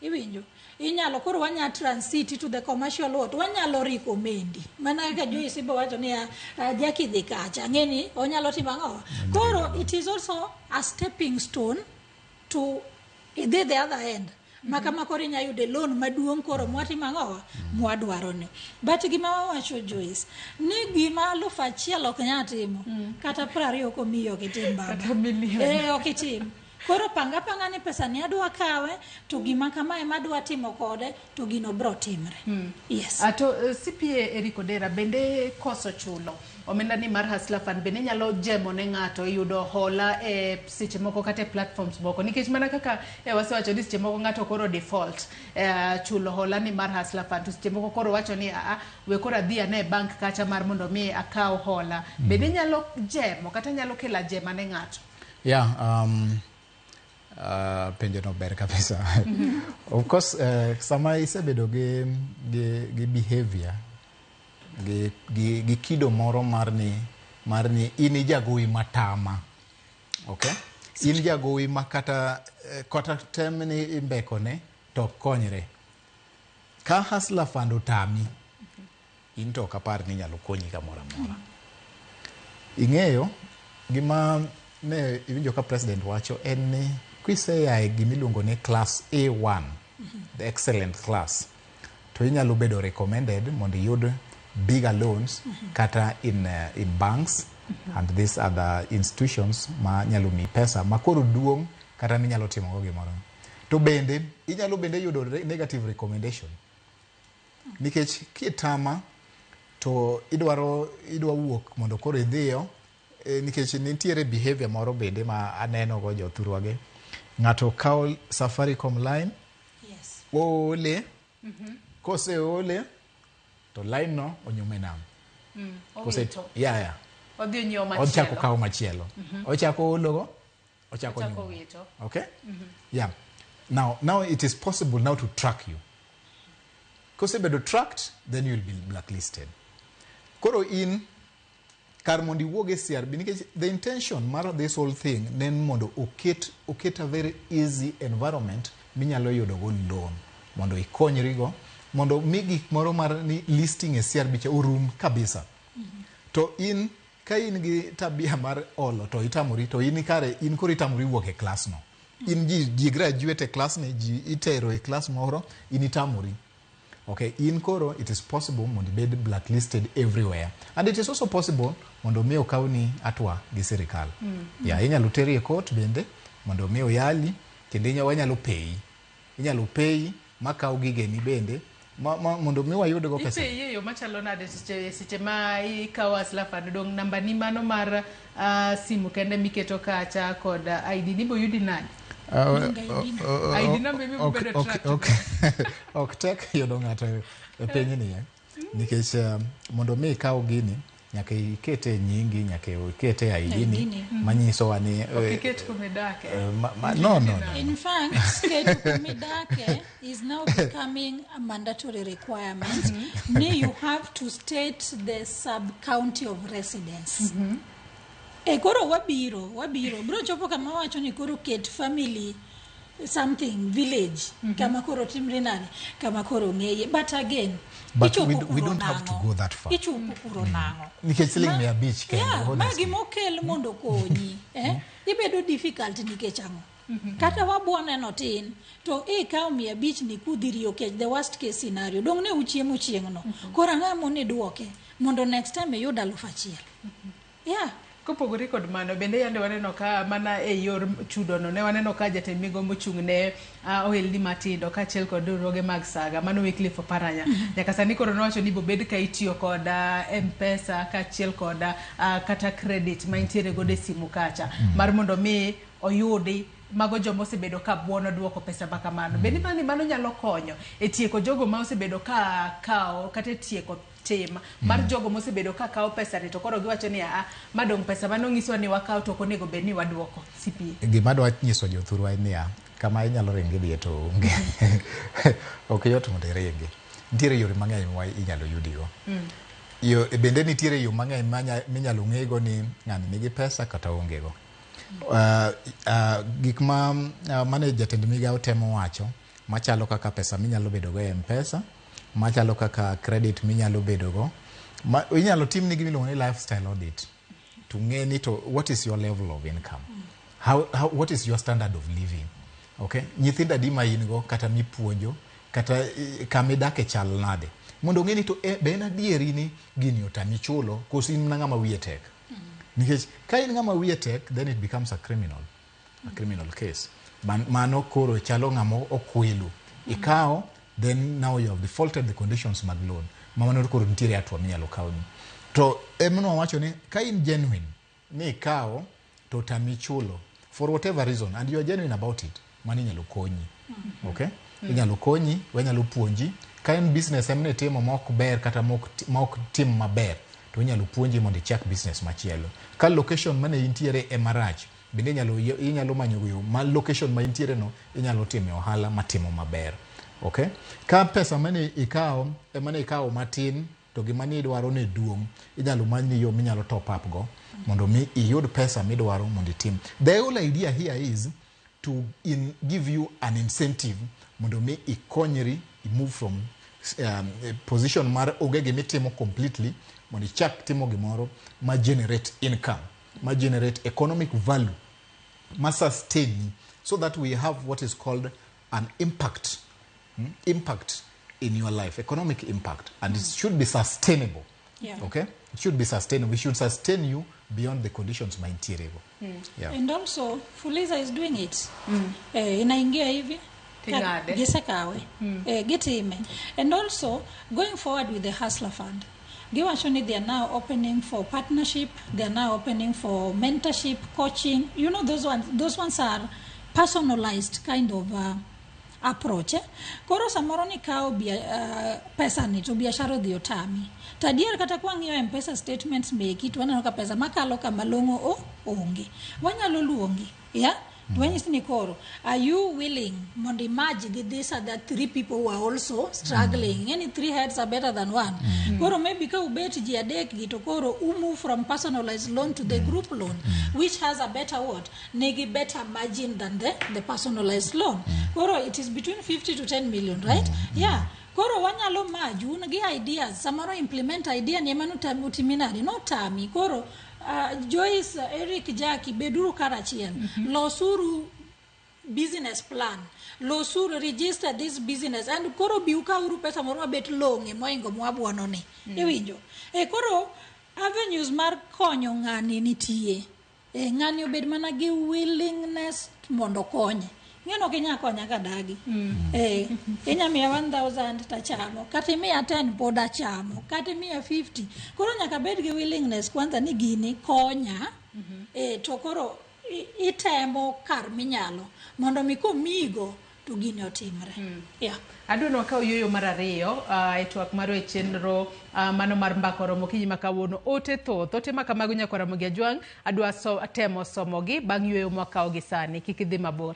iwinjo, inyalo koro wanya transit to the commercial lot, wanyalo recommend. Mana kaka Joyce bo wacho ni Jackie dhi kacha, ng'eni onyalo timo ang'o? Koro it is also a stepping stone to idhi the other end. Maka koro inya yude loan maduong' koro mwatimo ang'o? Mwadwaro ni. But gima wawacho Joyce, ni gima 1000 ok nyal timo, kata 20 ok omiyi ok itim baba. Kata million. Ok itim. Koro panga panga ni pesa ni adwa kawe, to gima kama ema adwa timo kode, to gino bro timre. Yes. To CPA Eric Odera bende koso chulo omenda ni mar Hustler Fund bende nyalo jemo ne ng'ato yudo hola e seche moko kata e platforms moko, nikech mana kaka wasewacho ni seche moko ng'ato koro default chulo hola ni mar Hustler Fund, to seche moko koro wacho ni we koro adhi ane e bank kacha mar mondo mi akaw hola. Bende nyalo jemo kata nyalo kelo ajema ne ng'ato? Yeah, penjo no ber kabisa. Of course, sama isebedo gi behavior, gi kido moro mar ni in ijagowi matama. Okay? In jagowi ma kata tem ni imbekone to konyre. Ka Hustler Fund otami, in to ok apar ni inyalo konyi kamoro amora. Ing'eyo gima ne iwinjo ka president wacho en ni kiseya e gimiluongo ni class A1, the excellent class, to inyalo bedo recommended mondo iyud bigger loans kata in banks and these other institutions ma nyalo miyi pesa ma koro duong' kata minyalo timogo gimoro. To bende inyalo bende yudo negative recommendation, nikech kitama to idwa wuok mondo koro idhiyo, nikech nitiere behavior moro bende ma aneno go jothurwagi. Ng'ato kawo Safaricom line, oole, koseole to line no onyume nam. Odhi onyiewo machielo. Ochako kawo machielo. Ochako ologo, ochako nyumo. Okay? Yeah. Now it is possible now to track you. Kosebedo tracked, then you will be blacklisted. Koro in kar mondo iwuog e CRB, nikech the intention mar this whole thing ne en mondo oket a very easy environment minyalo yudo go loan mondo ikonyrigo, mondo mi gik moro mar ni listing e CRB cha orum kabisa. To in ka in gi tabia mar olo to itamori, to in kare in koro itamori wuok e klas no. In ji graduate e klas ni, ji itero e klas moro, in itamori. Okay, in koro it is possible mondo ibed blacklisted everywhere. And it is also possible mondo mi okawni atwa gi sirikal. Yeah, inyalo teri e court bende mondo mi oyali, kendo wanyalo peyi. Inyalo peyi makaw gigeni bende mondo mi wayudgo pesa. Ipeyi e yo machalo nade seche ma ikawo Hustler Fund? Dong namba ni mano mar simu kende miketo kacha kod ID ni boyudi nade? ID number mi bedo tracked. Ok tek yudo ng'ato e pinyni, eh. Nikech mondo mi ikaw gini nyaka ikete nyingi, nyaka ikete ID ni ID ni. Manyisowa ni Ok iket kuma idake. No. In fact, keto kumidake is now becoming a mandatory requirement. Ni you have to state the sub-county of residence. E koro wabiro bro chopo kama wacho ni koro ket family something village kama koro timre nade, kama koro ng'eye. But again, But ichopo we kuro don't have to nang'o? go that far. Ichopo kuro nang'o? Nikech siling 500 kende, Yeah, ma honestly. gimokel mondo konyi, eh? Ibedo difficult nikech ang'o? Kata wabwo neno tin to ikawo 500 ni kudhi riyo kech, the worst case scenario dong' ne uchiemo chieng'no. Koro ang'o moni duoke mondo next time iyud 1000? Yeah. Kopogore kod mano, bende yande waneno ka mana e yor chudono ne waneno ka jatend migawo mochung' ne ohelni matindo kaachiel kod riwruoge mag saga mano Wycliffe Oparanya nyaka sani koro nowacho ni bobed ka itiyo kod M-Pesa kaachiel kod kata credit ma intiere godo e simu kacha mar mondo mi oyudi mago joma osebedo ka buono duoko pesa ma kamano. Bende iparo ni mano nyalo konyo e tieko jogo ma osebedo ka kawo kata e tieko tim mar jogo mosebedo ka kawo pesa ni to koro giwacho ni aa madong pesa mane onyiswa ni wakawo to ok onego bed ni waduoko CPA. Gima adwa nyiso jothurwa en niya, kama inyalo ringi dhiye to onge. Ok yot mondo iringi. Nitiere yore mang'eny ma inyalo yudigo. Yo, bende nitiere yo mang'eny minyalo ng'ego ni ng'ani nigi pesa kata onge go. Gik ma mane jatend migawo temo wacho machalo kaka pesa minyalo bedo go e M-Pesa, machalo kaka credit minyalo bedo go, ma, inyalo tim ni gimiluongo ni lifestyle audit to ng'e ni to what is your level of income, what is your standard of living, okay, nyithindo adi ma in go kata mipuonjo kata kama idake chal nade, mondo ong'e ni to be en adieri ni gini otami chulo koso in mana ng'ama wiye tek. Nikech ka in ng'ama wiye tek, then it becomes a criminal case. Mano koro chalo ng'ama okwelo ikawo, then now you have defaulted the conditions mag loan, ma mano koro nitiere hatua minyalo kawni. To emno wawacho ni ka in genuine ni ikawo to otami chulo for whatever reason and you are genuine about it, mano inyalo konyi. Okay, inyalo konyi, wanyalo puonji. Ka en business em nitimo ma ok ber kata ma ok tim maber, to inyalo puonji mondo ichak business machielo. Ka location mane intiere ema rach, bende inyalo manyo yo ma location ma intiere no inyalo time ohala matimo maber. Okay, ka pesa mane ikawo ema ne ikawo matin to gima ni idwaro ne duong', inyalo manyni yo minyalo top up go mondo mi iyud pesa midwaro mondo itim. The whole idea here is to give you an incentive mondo mi ikonyri i move from position mar onge gimitimo completely mondo ichak timo gimoro ma generate income, ma generate economic value, ma sustain, so that we have what is called an impact, impact in your life, economic impact, and it should be sustainable. Okay, it should be sustainable. We should sustain you beyond the conditions ma intiere go. Yeah. And also Fuliza is doing it. Eh, inaingia hivi Ting'ade. Gisekawe. Eh, gitime. And also going forward with the Hustler Fund, giwacho ni they are now opening for partnership, they are now opening for mentorship, coaching. You know, those ones are personalized kind of approach, eh? Koro samoro nikawo pesa ni to biashara odhi otami, to adier kata kwang'iyo M-Pesa statements meki to waneno ka pesa makalo kama long'o o onge. Wanyalo luongi, yeah? To wanyisi ni koro are you willing mondo imerge gi these other three people who are also struggling? Any three heads are better than one. Koro maybe ka ubet ji adek gi to koro u move from personalized loan to the group loan, which has a better, what, nigi better margin than the personalized loan. Koro it is between 50 to 10 million, right? Yeah. Koro wanyalo merge un gi ideas, samoro implement idea ni ema notami utimi nade, notami. Koro Joyce, Eric, Jackie, beduru karachiel. Losuru business plan, losuru, register this business and koro bi ukauru pesa moro mabet long'e moingo mwabuono ni. Iwinjo? E koro avenues mar konyo ng'ani nitie. E ng'ani obed mana gi willingness mondo okonye. Ng'eno ok inyal konya kadagi. Inya miya 1000 tachamo, kata imiya 10 pod achamo, kata imiya 50. Koro nyaka bed gi willingness kwanza ni gini konya. To koro itemo kar minyalo mondo mi komigo to gini otimre. Yeah. Adwa ni wakaw yueyo mar ariyo e twak marwa e chenro mano mar mbaka oromo okinyi ma kawuono. Ote thoth, ote ma kamago nyaka Ramogi Ajwang', adwa temo somogi bang' yueyo mwakawo gi sani. Kik idhi mabor.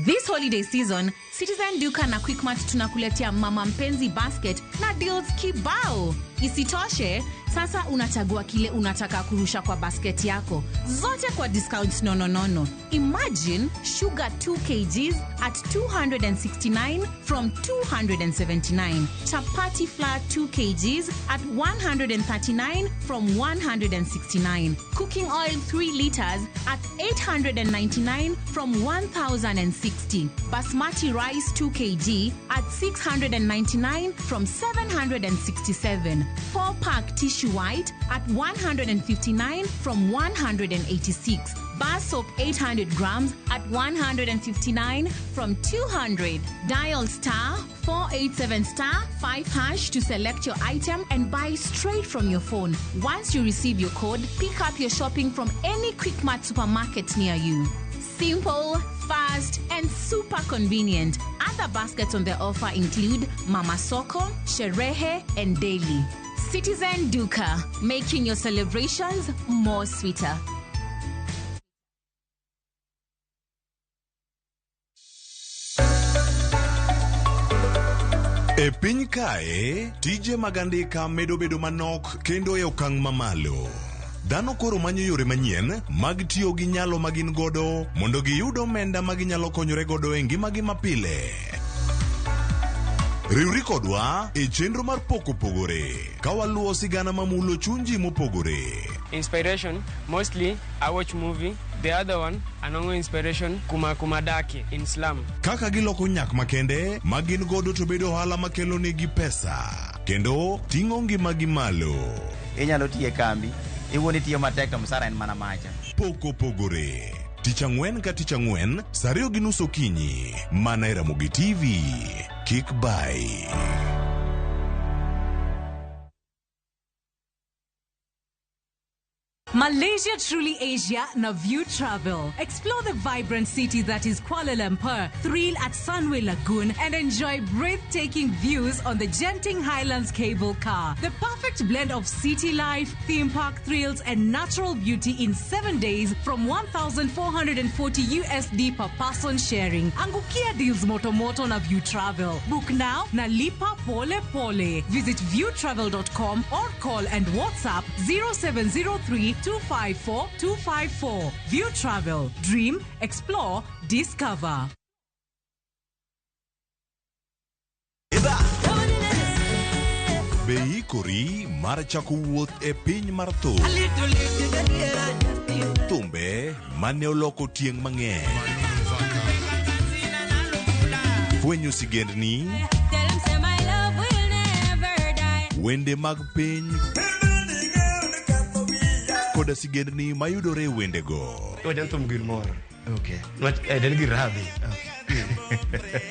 This holiday season, Citizen Duka na Quickmart tunakuletea Mama Mpenzi Basket na deals kibao. Isitoshe, sasa unachagua kile unataka kurusha kwa basket yako. Zote kwa discounts nono nono. Imagine sugar 2 kgs at 269 from 279. Chapati flour 2 kgs at 139 from 169. Cooking oil 3 liters at 899 from 1060. Basmati rice 2 kg at 699 from 767. 4-pack tissue white at 159 from 186. Bar soap 800 grams at 159 from 200. Dial star 487 star 5 hash to select your item and buy straight from your phone. Once you receive your code, pick up your shopping from any Quickmart supermarket near you. Simple, fast, and super convenient. Other baskets on the offer include Mama Soko, Sherehe, and Daily. Citizen Duka, making your celebrations more sweeter. E piny kae, tije mag andika medo bedo manok kendo e okang' mamalo. Dhano koro manyo yore manyien mag tiyo gi nyalo ma gin godo mondo giyud omenda ma ginyalo konyore godo e ngimagi mapile. Riwri kodwa e chenro mar Pok Opogore ka waluwo sigana mamulo chuny ji mopogore. Inspiration, mostly I watch movie. The other one, anongo inspiration, kuma kumadaki in slum. Kaka giloko nyak makende ma gin godo to bedo ohala makelo negi pesa kendo ting'o ngimagi malo. Inyalo tiyo e kambi, iwuon itiyo matek to msara en mana macha. Pok Opogore. Tich ang'wen ka tich ang'wen, saa 2:30 okinyi, mana e Ramogi TV. Kik bai. Malaysia Truly Asia na View Travel. Explore the vibrant city that is Kuala Lumpur, thrill at Sunway Lagoon, and enjoy breathtaking views on the Genting Highlands cable car. The perfect blend of city life, theme park thrills, and natural beauty in 7 days from 1,440 USD per person sharing. Angukia deals moto moto na View Travel. Book now na lipa pole pole. Visit viewtravel.com or call and WhatsApp 0703 254 254. View Travel. Dream, explore, discover. Be ikori mar chako wuoth e piny mar thum. Thumbe mane oloko tieng' mang'eny. Fwenyo sigendni. Wende mag piny koda sigendni mayudore e wendego. Wajan thum gir mor. Okay. En gir rabi.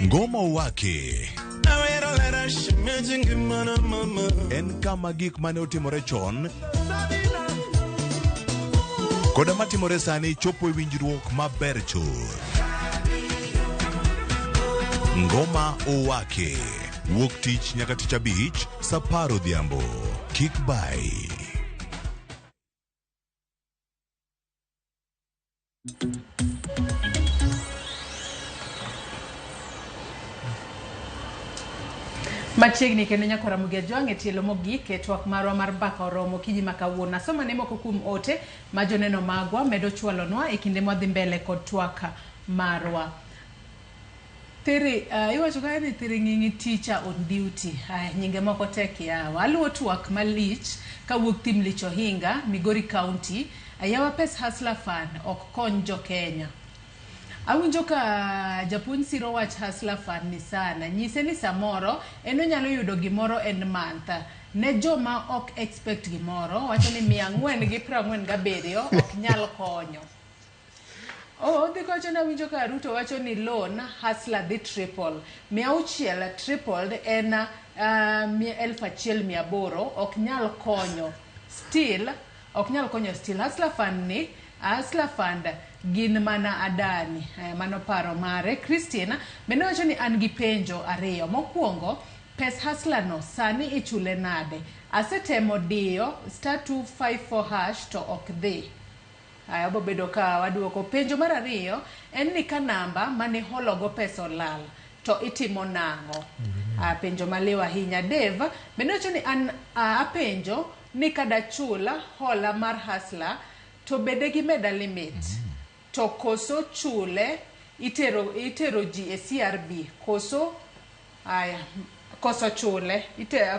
Ngoma Wake en kama gik mane otimore chon koda matimore sani chopo e winjruok maber chuth. Ngoma Owake wuok tich nyaka tich abich saa 10 odhiambo. Kik bai. Machiegni kendo nyako Ramogi Ajwang' e tielo mogik e twak marwa mar mbaka oromo okinyi ma kawuono. Asoma ne moko kuom ote ma joneno magwa medo chwalonwa e kinde mwadhi mbele kod twak marwa. Thiri, iwacho kae ni Thiring'ing'i teacher on duty. Ay, nyinge moko tek yawa. Aluwo twak malich kawuok thim lich ohinga, Migori County. Ayawa pes Hustler Fund ok kony jo Kenya. Awinjo ka japuonj siro wach Hustler Fund ni sana. Nyise ni samoro en onyalo yudo gimoro end month. Ne joma ok expect gimoro, wacho ni 447 ok nyal konyo. Oh, odhi kowacho ni awinjo ka Ruto wacho ni loan Hustler dhi triple. 600 tripled en 1800 ok nyal konyo. Still, ok nyal konyo still. Hustler Fund ni, Hustler Fund gin mana adani. Mano paro mare. Christine bende wacho ni an gi penjo ariyo. Mokwongo, pes Hustler no sani ichule nade? Asetemo diyo star 254 hash to ok dhi. Aya, wabobedo ka waduoko. Penjo mar ariyo en ni ka namba mane hologo pesa olal to itimo nang'o? Penjo maliw ahinya. Dave bende wacho ni an apenjo ni kadachul hola mar Hustler to bende gimeda limit to koso chule itero ji e CRB koso aya koso chule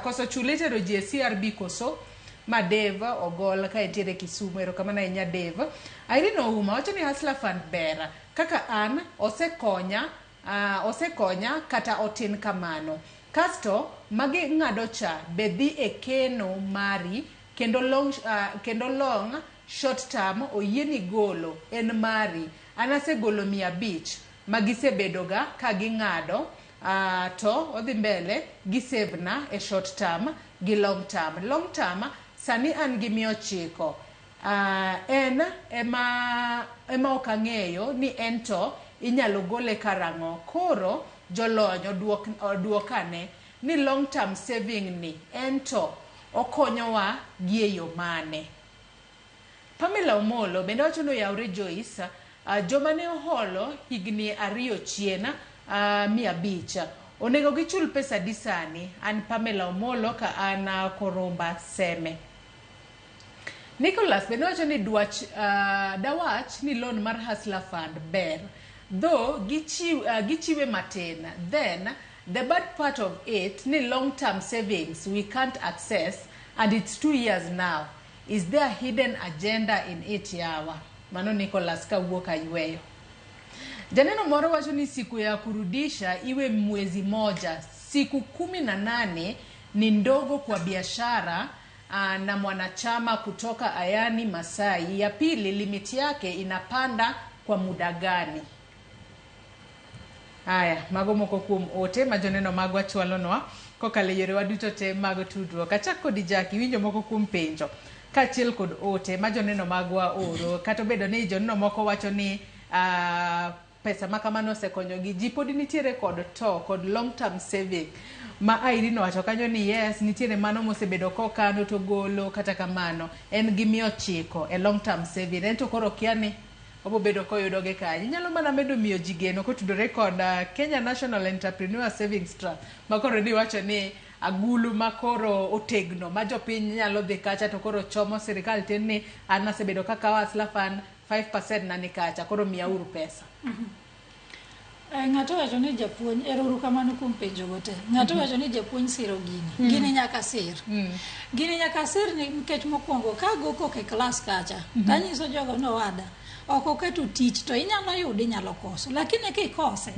koso chule itero ji e CRB koso ma Dave ogol ka entiere Kisumu. Erokamano ahinya Dave. Irene Ouma wacho ni Hustler Fund ber kaka an osekonya kata otin kamano. Kasto magi ng'ado cha be dhi e keno mari kendo long short term oyieni golo en mari. An asegolo 500 magisebedoga ka ging'ado to odhi mbele gi save na e short term gi long term. Long term sani an gi 900. En ema ok ang'eyo ni en to inyalo gole karang'o. Koro jolony oduokane ni long term saving ni en to okonyowa gi e yo mane. Pamela Omolo bende wacho ni oyawre Joyce, joma ne oholo higni 2 chien 500 onego gichul pesa di sani. An Pamela Omolo ka an Koromba Seme. Nicholas bende wacho ni dawach ni loan mar Hustler Fund ber though gichiwe matin. Then the bad part of it ni long term savings we can't access and it's 2 years now. Is there hidden agenda in it yawa? Mano Nicholas kawuok ayweyo. Janeno moro wacho ni siku ya kurudisha iwe mwezi moja. Siku 18 ni ndogo kwa biashara na mwanachama kutoka Ayani Masai. Ya pili, limiti yake inapanda kwa muda gani? Aya, mago moko kuom ote ma joneno magwa chwalonwa kokalo e yorewa duto te mag tudruok. Achak kodi Jackie, winjo moko kuom penjo kaachiel kod ote ma joneno magwa oro. Kata obedo ni joneno moko wacho ni pesa ma kamano osekonyogi, ji podi nitiere kod to kod long term saving ma Irene owacho kanyo ni yes, nitiere mano mosebedo kokano to golo, kata kamano en gi 900 e long term saving. En to koro kia ni obobedo koyudogi kanye. Inyalo mana medo miyo ji geno kotudore kod Kenya National Entrepreneur Savings Trust ma koro niwacho ni agulu ma koro otegno ma jopiny nyalo dhi kacha to koro chomo sirikal tin ni an asebedo kakawo Hustler Fund 5% na ni kacha koro miyauru pesa. Ng'ato wacho ni japuonj, ero kamano kuom penjo go te. Ng'ato wacho ni japuonj siro gini. Gini nyaka sir. Gini nyaka sir nikech mokwongo ka go kok e klas kacha, tanyiso jogo ni owada, ok oketo tich to inyalo yudo inyalo koso. Lakini kikose,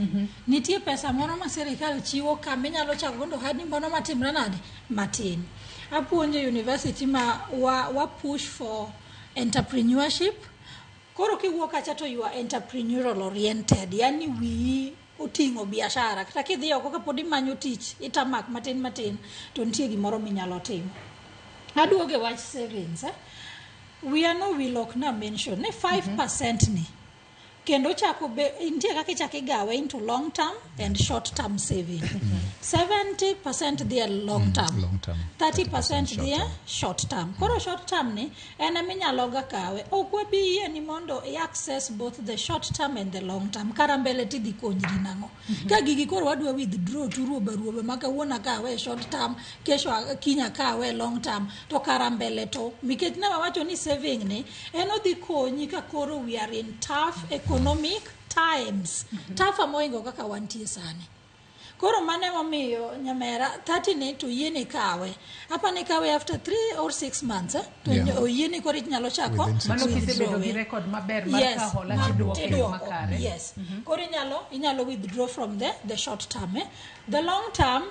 nitie pesa moro ma sirikal chiwo kama inyalo chako godo ohandi moro matimre nade? Matin. Apuonjo e university ma wa push for entrepreneurship. Koro kiwuok kacha to you are entrepreneurial oriented, yani wiyi oting'o biashara. Kata kidhi oko kapod imanyo tich, itamak matin matin, to nitie gimoro minyalo timo. Aduogo e wach savings. Wiya no wil ok na mention ni 5% ni. Kendo chako be nitie kaka ichako igawe into long term and short term saving. 70% dhi e long term. Long term. 30% dhi e short term. Koro short term ni en ema inyalo ga kawe. Ok wabi yie ni mondo i access both the short term and the long term. Kara mbele tidhi konyri nang'o? Ka gigi koro wadwa withdraw turuobe ruobe ma kawuono akawe e short term, kesho kiny akawe e long term, to kara mbele to nikech ne wawacho ni saving ni en odhi konyi ka koro we are in tough economic times. Tougher moingo kaka wantie sani. Koro mano emomiyo nyamera 30 ni to yieni kawe. Apa ni kawe after 3 or 6 months, eh? To oyieni koro inyalo chako Mano kisebedo withdraw gi e. record maber mar Yes, ka hola mar tiduoko e yo tiduoko. makare. Yes. Koro inyalo withdraw from the short term, eh? The long term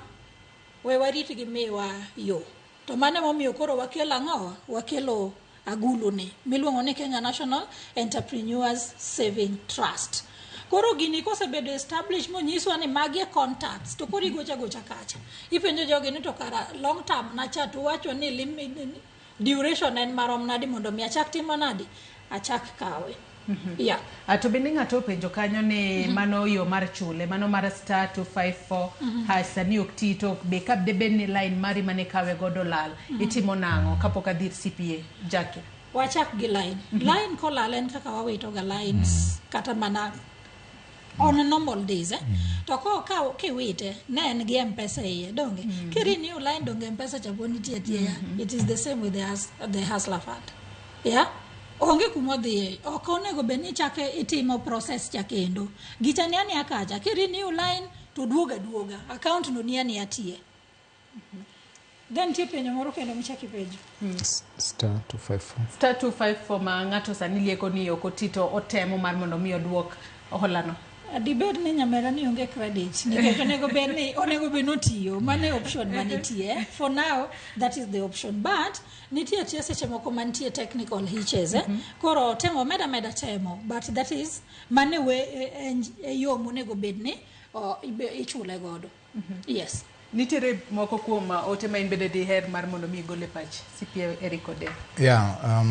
we warit gi miwa yo. To mano emomiyo koro wakelo ang'owa? Wakelo agulu ni miluongo ni Kenya National Entrepreneurs Saving Trust. Koro gini kosebedo established monyiswa ni magi e contacts to koro igocha gocha kacha. Ipenjo jogi ni to kara long term nacha to wacho ni duration en marom nadi mondo mi achak timo nadi? Achak kawe. Yeah. To bende ng'ato openjo kanyo ni mano yo mar chule, mano mar star 254 hash sani ok ti, to be ka debed ni line mari mane kawe godo lal, itimo nang'o kapok adhi ir CPA Jackie? Wachak gi line. Line kolal en kaka wawito ga lines kata mana on normal days, eh? To ko ka kiwite ne en gi M-Pesa iye donge? Ki renew line donge M-Pesa cha pod nitie atiya. It is the same with the Hustler Fund. Yeah? Onge kumodhiye. Ok onego bed ni ichako itimo process cha kendo. Gicha ni aniya kacha. Ki renew line to duoga duoga. Account no ni aniya tie. Then nitie penjo moro kendo michako ipenjo. Star 254. Star 254 ma ng'ato sani lieko ni ok oti to otemo mar mondo mi oduok holano. Dibed ni nyamera ni onge credit nikech onego bed ni otiyo. Mano e option manitie for now. That is the option, but nitie tie seche moko mantie technical hitches, eh? Koro temo meda meda temo, but that is mano we e yo monego bed ni ichule godo. Yes. Nitiere moko kuom ote ma in bende diher mar mondo mi igol e pach CPA Eric Ode? Yeah,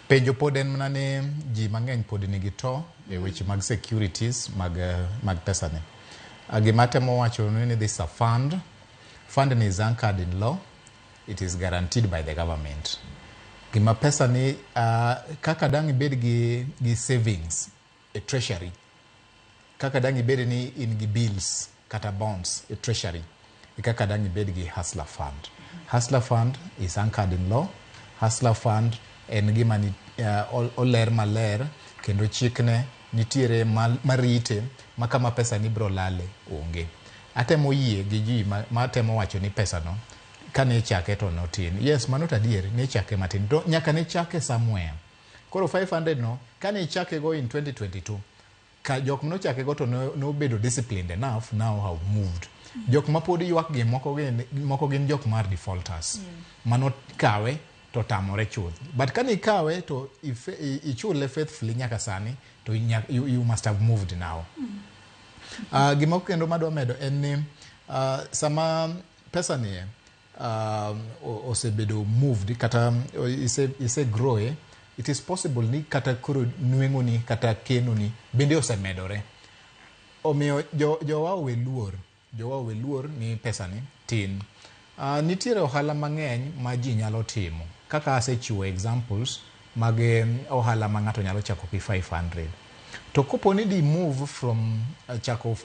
penjo pod en mana ni ji mang'eny pod nigi to e weche mag securities mag pesa ni. Gima atemo wacho ni this a fund. Fund ni is anchored in law. It is guaranteed by the government. Gima pesa ni kaka dang' ibed gi savings e treasury, kaka dang' ibed ni in gi bills kata bonds e treasury, e kaka dang' ibed gi Hustler Fund. Hustler Fund is anchored in law. Hustler Fund en gima ni, oler maler kendo chikne nitiere marite ma kama pesa ni bro lale onge. Atemo yie gi ji ma temo wacho ni pesa no kane chake to notin. Yes, mano to adier, ne chake matin. To nyaka ne chake somewhere. Koro 500 no, kane ichake go in 2022, ka jok manochake go to nobedo disciplined enough, now have moved. Jok ma pod ywak gi moko gin jok mar defaulters. Mano kawe to tamore chuth. But kane ikawe to ichule faithfully nyaka sani, to you must have moved now. Gima kendo madwa medo en ni sama pesa ni osebedo moved kata ise grow e, it is possible ni kata koro nweng'oni kata kenoni bende osemedore. Omiyo jowa owe luor, jowa owe luor ni pesa ni tin. Nitiere ohala mang'eny ma ji nyalo timo kaka asechiwo examples mag ohala ma ng'ato nyalo chako gi 500. To kopo ni di move from chako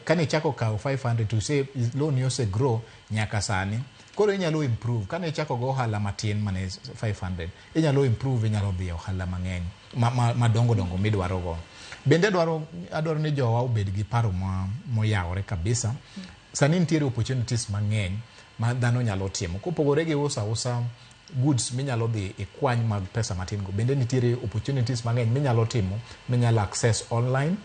kane ichako kawo 500 to say loan ni ose grow nyaka sani, koro inyalo improve. Kane ichako go ohala matin mane 500, inyalo improve, inyalo dhi e ohala mang'eny madongo dongo midwaro go. Bende adwaro ni jowa obed gi paro moyawore kabisa. Sani nitiere opportunities mang'eny ma dhano nyalo timo kopogore gi uso ausa goods minyalo dhi ikwany mag pesa matin go. Bende nitiere opportunities mang'eny minyalo timo, minyalo access online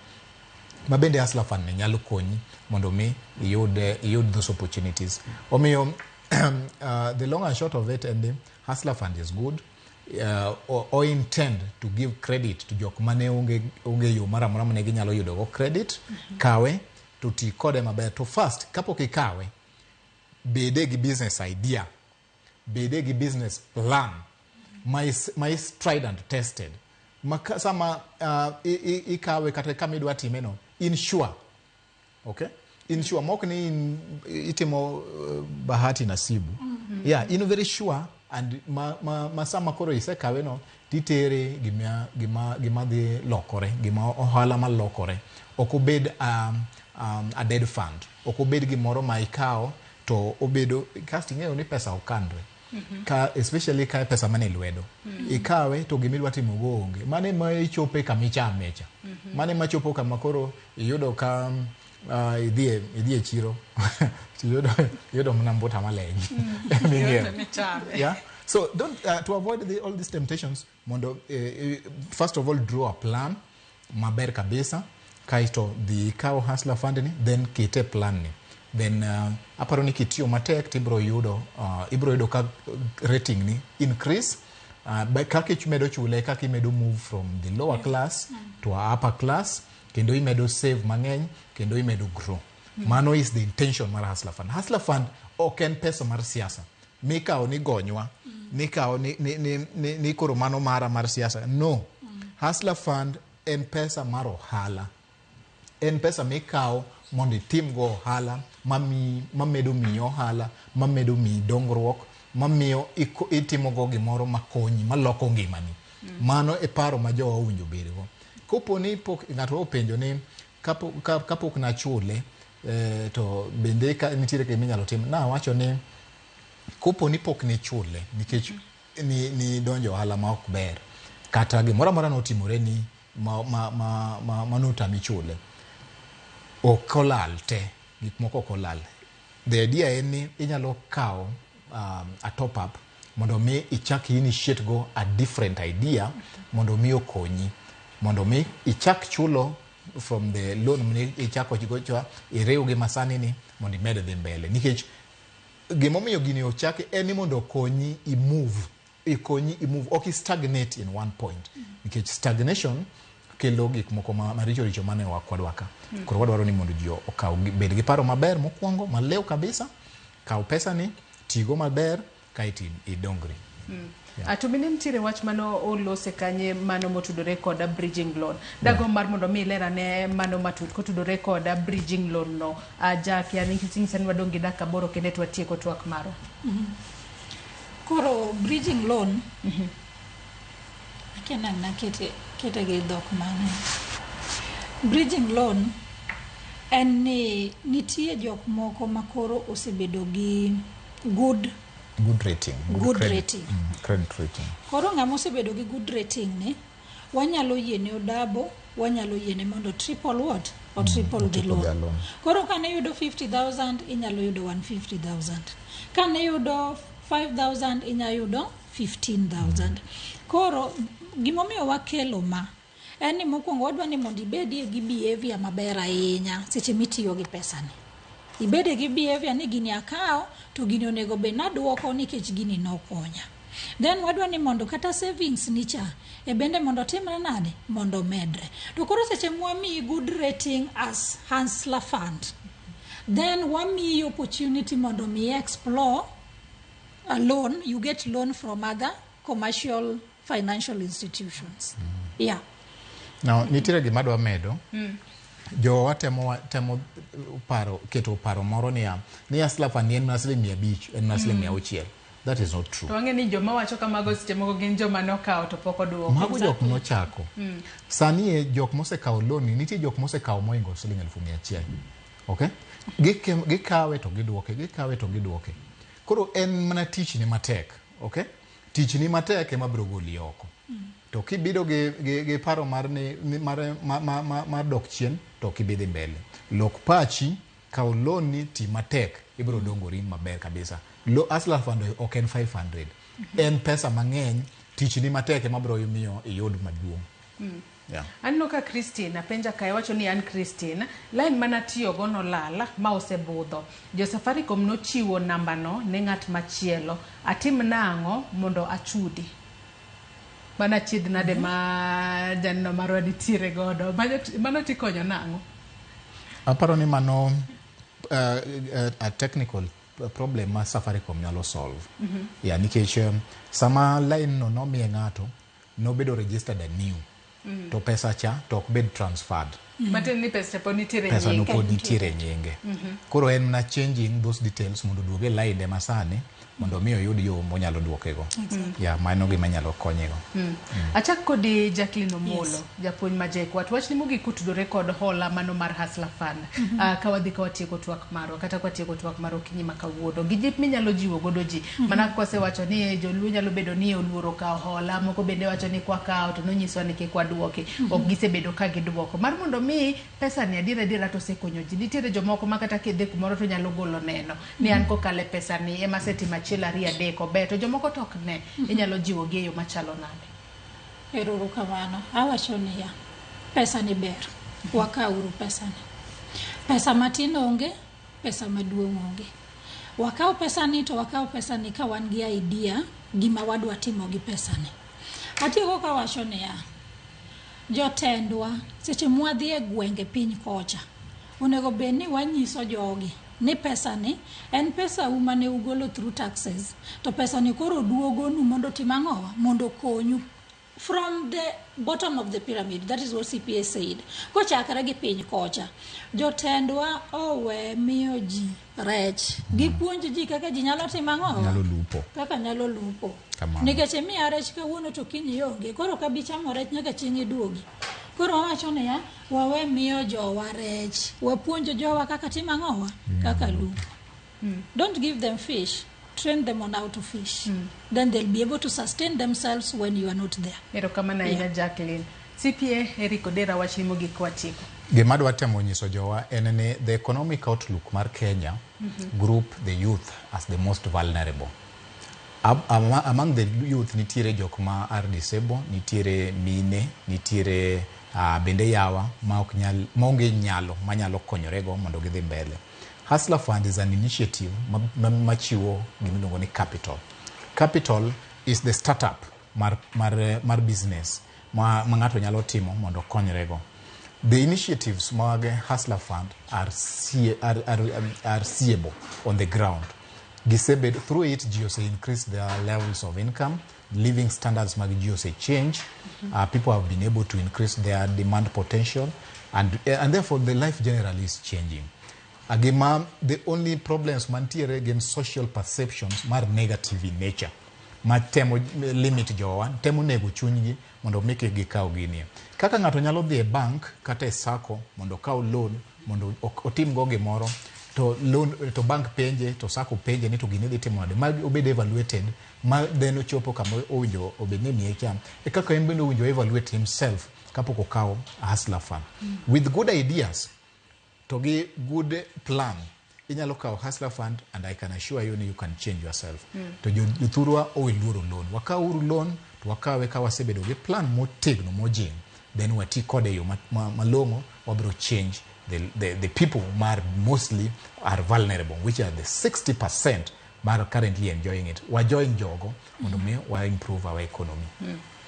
ma bende Hustler Fund ni nyalo konyi mondo mi iyud those opportunities. Omiyo the long and short of it en ni Hustler Fund is good. O intend to give credit to jok mane onge yo moro amora mane ginyalo yudo go credit. Kawe to ti kode maber. To first, kapok ikawe, bede gi business idea, bede gi business plan ma is tried and tested. Ma sama ikawe kata kama idwa time no, in sure. Okay? In sure, mok ni in, itimo bahati nasibu. Yeah, in very sure and ma sama koro isekawe no, titere gima dhi lokore, gima ohala malokore. Ok obed a dead fund. Ok obed gimoro ma ikawo to obedo, kasto ing'eyo ni pesa ok kanre. Ka especially ka pesa mane lwedo. Ikawe to gimidwa timo go onge. Mane ma ichope kama ichame cha. Mane machopo kama koro iyudo ka idhi e chiro tiyudo iyudo mana mbuta maleny. Ming'iewo. Yeah. So don't to avoid all these temptations, mondo first of all draw a plan maber kabisa, kaeto dhi ikaw Hustler Fund ni, then kete plan ni. Then aparo ni kitiyo matek tibro yudo ibro yudo ka rating ni increase kaka imedo chule, kaka imedo move from the lower class to a upper class, kendo imedo save mang'eny, kendo imedo grow. Mano is the intention mar Hustler Fund. Hustler Fund ok en pesa mar siasa mikawo ni gonywa, nikawo ni koro mano mara mar siasa. No. Hustler Fund en pesa mar ohala. En pesa mikawo mondo itim go ohala mamedo miyi ohala, mamedo miyi dongruok, mamiyo itimo go gimoro makonyi, maloko ngimani. Mano e paro ma jowa owinjo bedgo. Kopo ni pok ng'ato openjo ni kapok nachule, to bende ka nitiere gima inyalo tim, nawacho ni kopo ni pok nichule nikech ni donjo ohala ma ok ber, kata gimoro amora notimore ni ma notami chule, ok olal te, gik moko ok olal. The idea en ni inyalo kawo a top up mondo mi ichak initiate go a different idea mondo mi okonyi, mondo mi ichak chulo from the loan mane ichako go cha, iriw gi masani ni mondo imed dhi mbele. Nikech gimomiyo gini ochaki en ni mondo okonyi i move, ikonyi i move, ok i stagnate in one point. Nikech stagnation kelo gik moko maricho richo mane wakwadwa ka. Koro wadwaro ni mondo ji okaw bed gi paro maber mokwongo, malew kabisa, kaw pesa ni, tigo maber, kaeto idongri. Yeah. To bende nitiere wach mano olose kanye mano motudore koda bridging loan. Dago mar mondo mi iler ane mano matut kotudore koda bridging loan no. Jack, yani nikech inyisa ni wadong' gi dakika 8 kende to watieko twak marwa. Koro bridging loan, akia nang' nakete kete gi dhok mane. Bridging loan en ni nitie jok moko ma koro osebedo gi good Good rating. Good credit, rating. Credit rating. Koro ng'ama osebedo gi good rating ni, wanyalo yiene odabo, wanyalo yiene mondo triple what? O triple the triple loan. their loan. Koro kane yudo 50,000 inyalo yudo 150,000. Kane yudo 5,000 inyalo yudo 15,000. Koro gimomiyo wakelo ma en ni mokwongo wadwa ni mondo ibedie gi behavior maber ahinya seche mitiyo gi pesani. Ibede gi behavior ni gini akawo to gini onego bed naduoko nikech gini nokonya. Then wadwa ni mondo kata savings ni cha e bende mondo timre nade, mondo omedre. To koro seche mwamiyi good rating as Hustler Fund, then wamiyi opportunity mondo mi explore a loan. You get loan from other commercial financial institutions. Yeah. Now, nitiere gima adwa medo. Jowa temo paro, keto paro moro niya, ni Hustler Fund en mana siling 500, en mana siling 600. That is not true. To wang'e ni joma wacho kamago seche moko gin joma nokawo to pok oduoko. Mago jok nochako. Sani e jok mosekawo loan ni, nitie jok mosekawo mohingo siling 100,000. Okay? Gikawe to giduoke, gikawe to giduoke. Koro en mana tichni matek. Okay? Tichni matek ema biro goli oko. To kibido gi paro mar ni, ni mar, ma, ma, ma, mar dok chien, to ok ibi dhi mbele. Lok pachi, kaw loan ni, ti matek, ibiro dongori maber kabisa. Hustler Fund ok en 500. En pesa mang'eny, tichni matek ema biro miyo iyud maduong'. Yeah. Aneno ka Christine apenja kae wacho ni an Christine, line mana tiyogo nolal ma osebudho. Jo Safaricom nochiwo namba no ne ng'at machielo. Atim nang'o mondo achudi? Mana chiedh nade ma janeno marwa nitiere godo. Mano tikonyo nang'o? Aparo ni mano a technical problem ma Safaricom nyalo solve. Yeah, nikech sama line no nomiye ng'ato, nobedo registered anew. To pesa cha to ok bed transferred. Matiende ni pesa pod nitiere Pesa no nyinge. pod nitiere e nyinge. Koro en mana changing those details mondo oduog e line masani mondo mi oyud yo monyalo duokego. Exactly. Yeah, mano gima nyalo konyego. Achak kodi Jacqueline Omolo, Yes. japuonj ma JKUAT. Wachni mogik kotudore kod hola mano mar Hustler Fund. Ka wadhi ka watieko twak marwa kata ka watieko twak mar okinyi ma kawuono, gi jip minyalo jiwo godo ji. Mana kwasewacho ni joluo nyalo bedo ni oluoro kawo hola, moko bende wacho ni kwakawo to nonyiswa ni kik waduoki. Ok gisebedo ka giduoko. Mar mondo mi pesa ni adier adiera to osekonyo ji. Nitiere jomoko ma kata kidhi kumoro to nyalo golo neno ni an kokalo e pesa ni ema asetimo achiel ariyo adek ober to jomoko to ok ne. Inyalo jiwo gi e yo machalo nade? Ero uru kamano. Awacho niya, pesa ni ber. Wakawuru pesa ni. Pesa matin onge, pesa maduong' onge. Wakaw pesa ni to wakaw pesa ni ka wan gi idea gima wadwa timo gi pesa ni. Atieko kawacho niya, jotendwa seche mwadhi e gwenge piny kocha, onego bed ni wanyiso jogi ni pesa ni en pesa u mane ugolo through taxes to pesa ni koro duogonu mondo otim ang'owa mondo okonyu from the bottom of the pyramid. That is what CPA said. Kochakre gi piny kocha, jotendwa owe miyo ji rech, gipuonj ji kaka ji nyalo timo ang'owa, Nyalo lupo. Kaka nyalo lupo. Kamano. Nikech imiya rech kawuono to kiny ionge, koro ok abi chamo rech nyaka chieng' iduogi. Koro wawacho niya, wawe miyo jowa rech, wapuonj jowa kaka timo ang'owa, kaka lupo. Don't give them fish, train them on how to fish. Then they'll be able to sustain themselves when you are not there. Erokamano ahinya, Jacqueline. CPA Eric Odera, wachni mogik watieko. Gima adwa temo nyiso jowa en ni the economic outlook mar Kenya group the youth as the most vulnerable. Among the youth nitiere jok ma are disabled, nitiere mine, nitiere bende yawa ma ok nyal, maonge nyalo manyalo konyorego mondo gidhi mbele. Hustler Fund is an initiative machiwo gimiluongo ni capital. Capital is the startup mar business ma ng'ato nyalo timo mondo okonyrego. The initiatives mag Hustler Fund are seeable on the ground. Gisebed through it, ji ose increase their levels of income, living standards mag ji ose change, people have been able to increase their demand potential, and therefore the life generally is changing. Gima the only problems mantiere gin social perceptions mar negative in nature ma temo limit jowa, temo nego chunygi mondo mi kik gikaw gini. Kaka ng'ato nyalo dhi e bank kata e sacco mondo okaw loan mondo otim go gimoro, to loan to bank penje to sacco penje ni to gini dhi timo nade, ma obed evaluated ma then ochopo kama owinjo obed ni miye cha e kaka en bende owinjo evaluate himself kapok okawo Hustler Fund. With good ideas to gi good plan, inyalo kawo Hustler Fund and I can assure you ni you can change yourself. To jothurwa owe luoro loan. Wakawuru loan to wakawe ka wasebedo gi plan motegno mojing, then wati kode e yo malong'o, wabiro change the people mar mostly are vulnerable, which are the 60% mar currently enjoying it. Wa join jogo mondo mi wa improve our economy.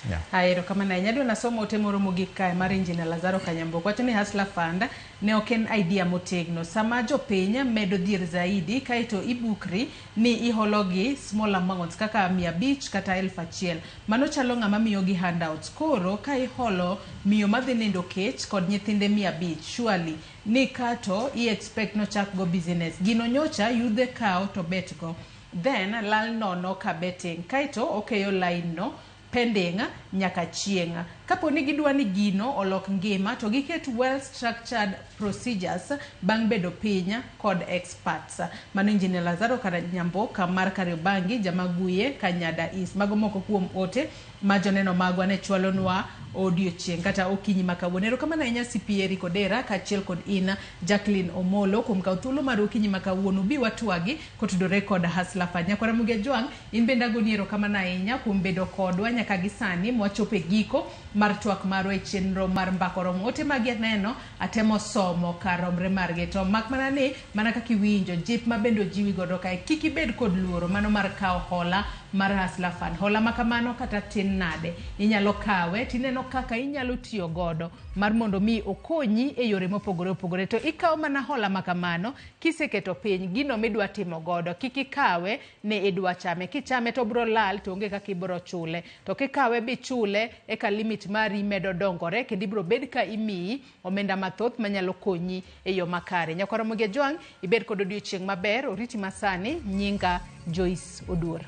Yeah. Haya, erokamano ahinya. Adwa nasomo ote moro mogik kae mar Engineer Lazaro Kanyambuok. Wacho ni Hustler Fund ne ok en idea motegno. Sama jopiny medo dhier zaidi, kaeto ibukri ni ihologi small amounts kaka 500 kata 1000. Mano chalo ng'ama miyogi handouts. Koro ka iholo miyo madhi nindo kech kod nyithinde 500, surely ni kato i expect nochak go business. Gino nyocha yudhe kawo to bet go. Then lal nono ka betting. Kaeto okeyo line no pending nyaka chieng'. Kapo ni gidwa ni gino olok ngima to giket well structured procedures bang' bedo piny kod experts. Mano Engineer Lazaro Kanyamboka mar Kariobangi, Jamaguye, Kanyada East. Mago moko kuom ote ma joneno magwa ne chwalonwa odiochieng' kata okinyi ma kawuono. Erokamano ahinya CPA Eric Odera kaachiel kod in Jacqueline Omolo kuom kawo thuolo mar okinyi ma kawuono bi watwagi kotudore kod Hustler Fund. Nyakwara Muge Jwang', in bende agoni erokamano ahinya kuom bedo kodwa nyaka gi sani mwachopo e giko mar twak marwa e chenro mar Mbaka Oromo. Ote magi aneno atemo somo kar romre margi to mak mana ni mana kaka iwinjo jip ma bende ojiwi godo kae kik ibed kod luoro mano mar kawo hola. mar Hustler Fund. Hola ma kamano kata tin nade, inyalo kawe tineno kaka inyalo tiyo godo mar mondo mi okonyi e yore mopogore opogore. To ikawo mana hola ma kamano kiseketo piny gino midwa timo godo, kik ikawe ni idwa chame. Kichame to obro lal to onge kaka ibro chule. To kikawe bichule eka limit mari medo dongore kendo ibro bed ka imiyi omenda mathoth manyalo konyi e yo makare. Nyakwar Ramogi Ajwang', ibed kod odiochieng' maber, oriti masani, nyinga Joyce Oduor.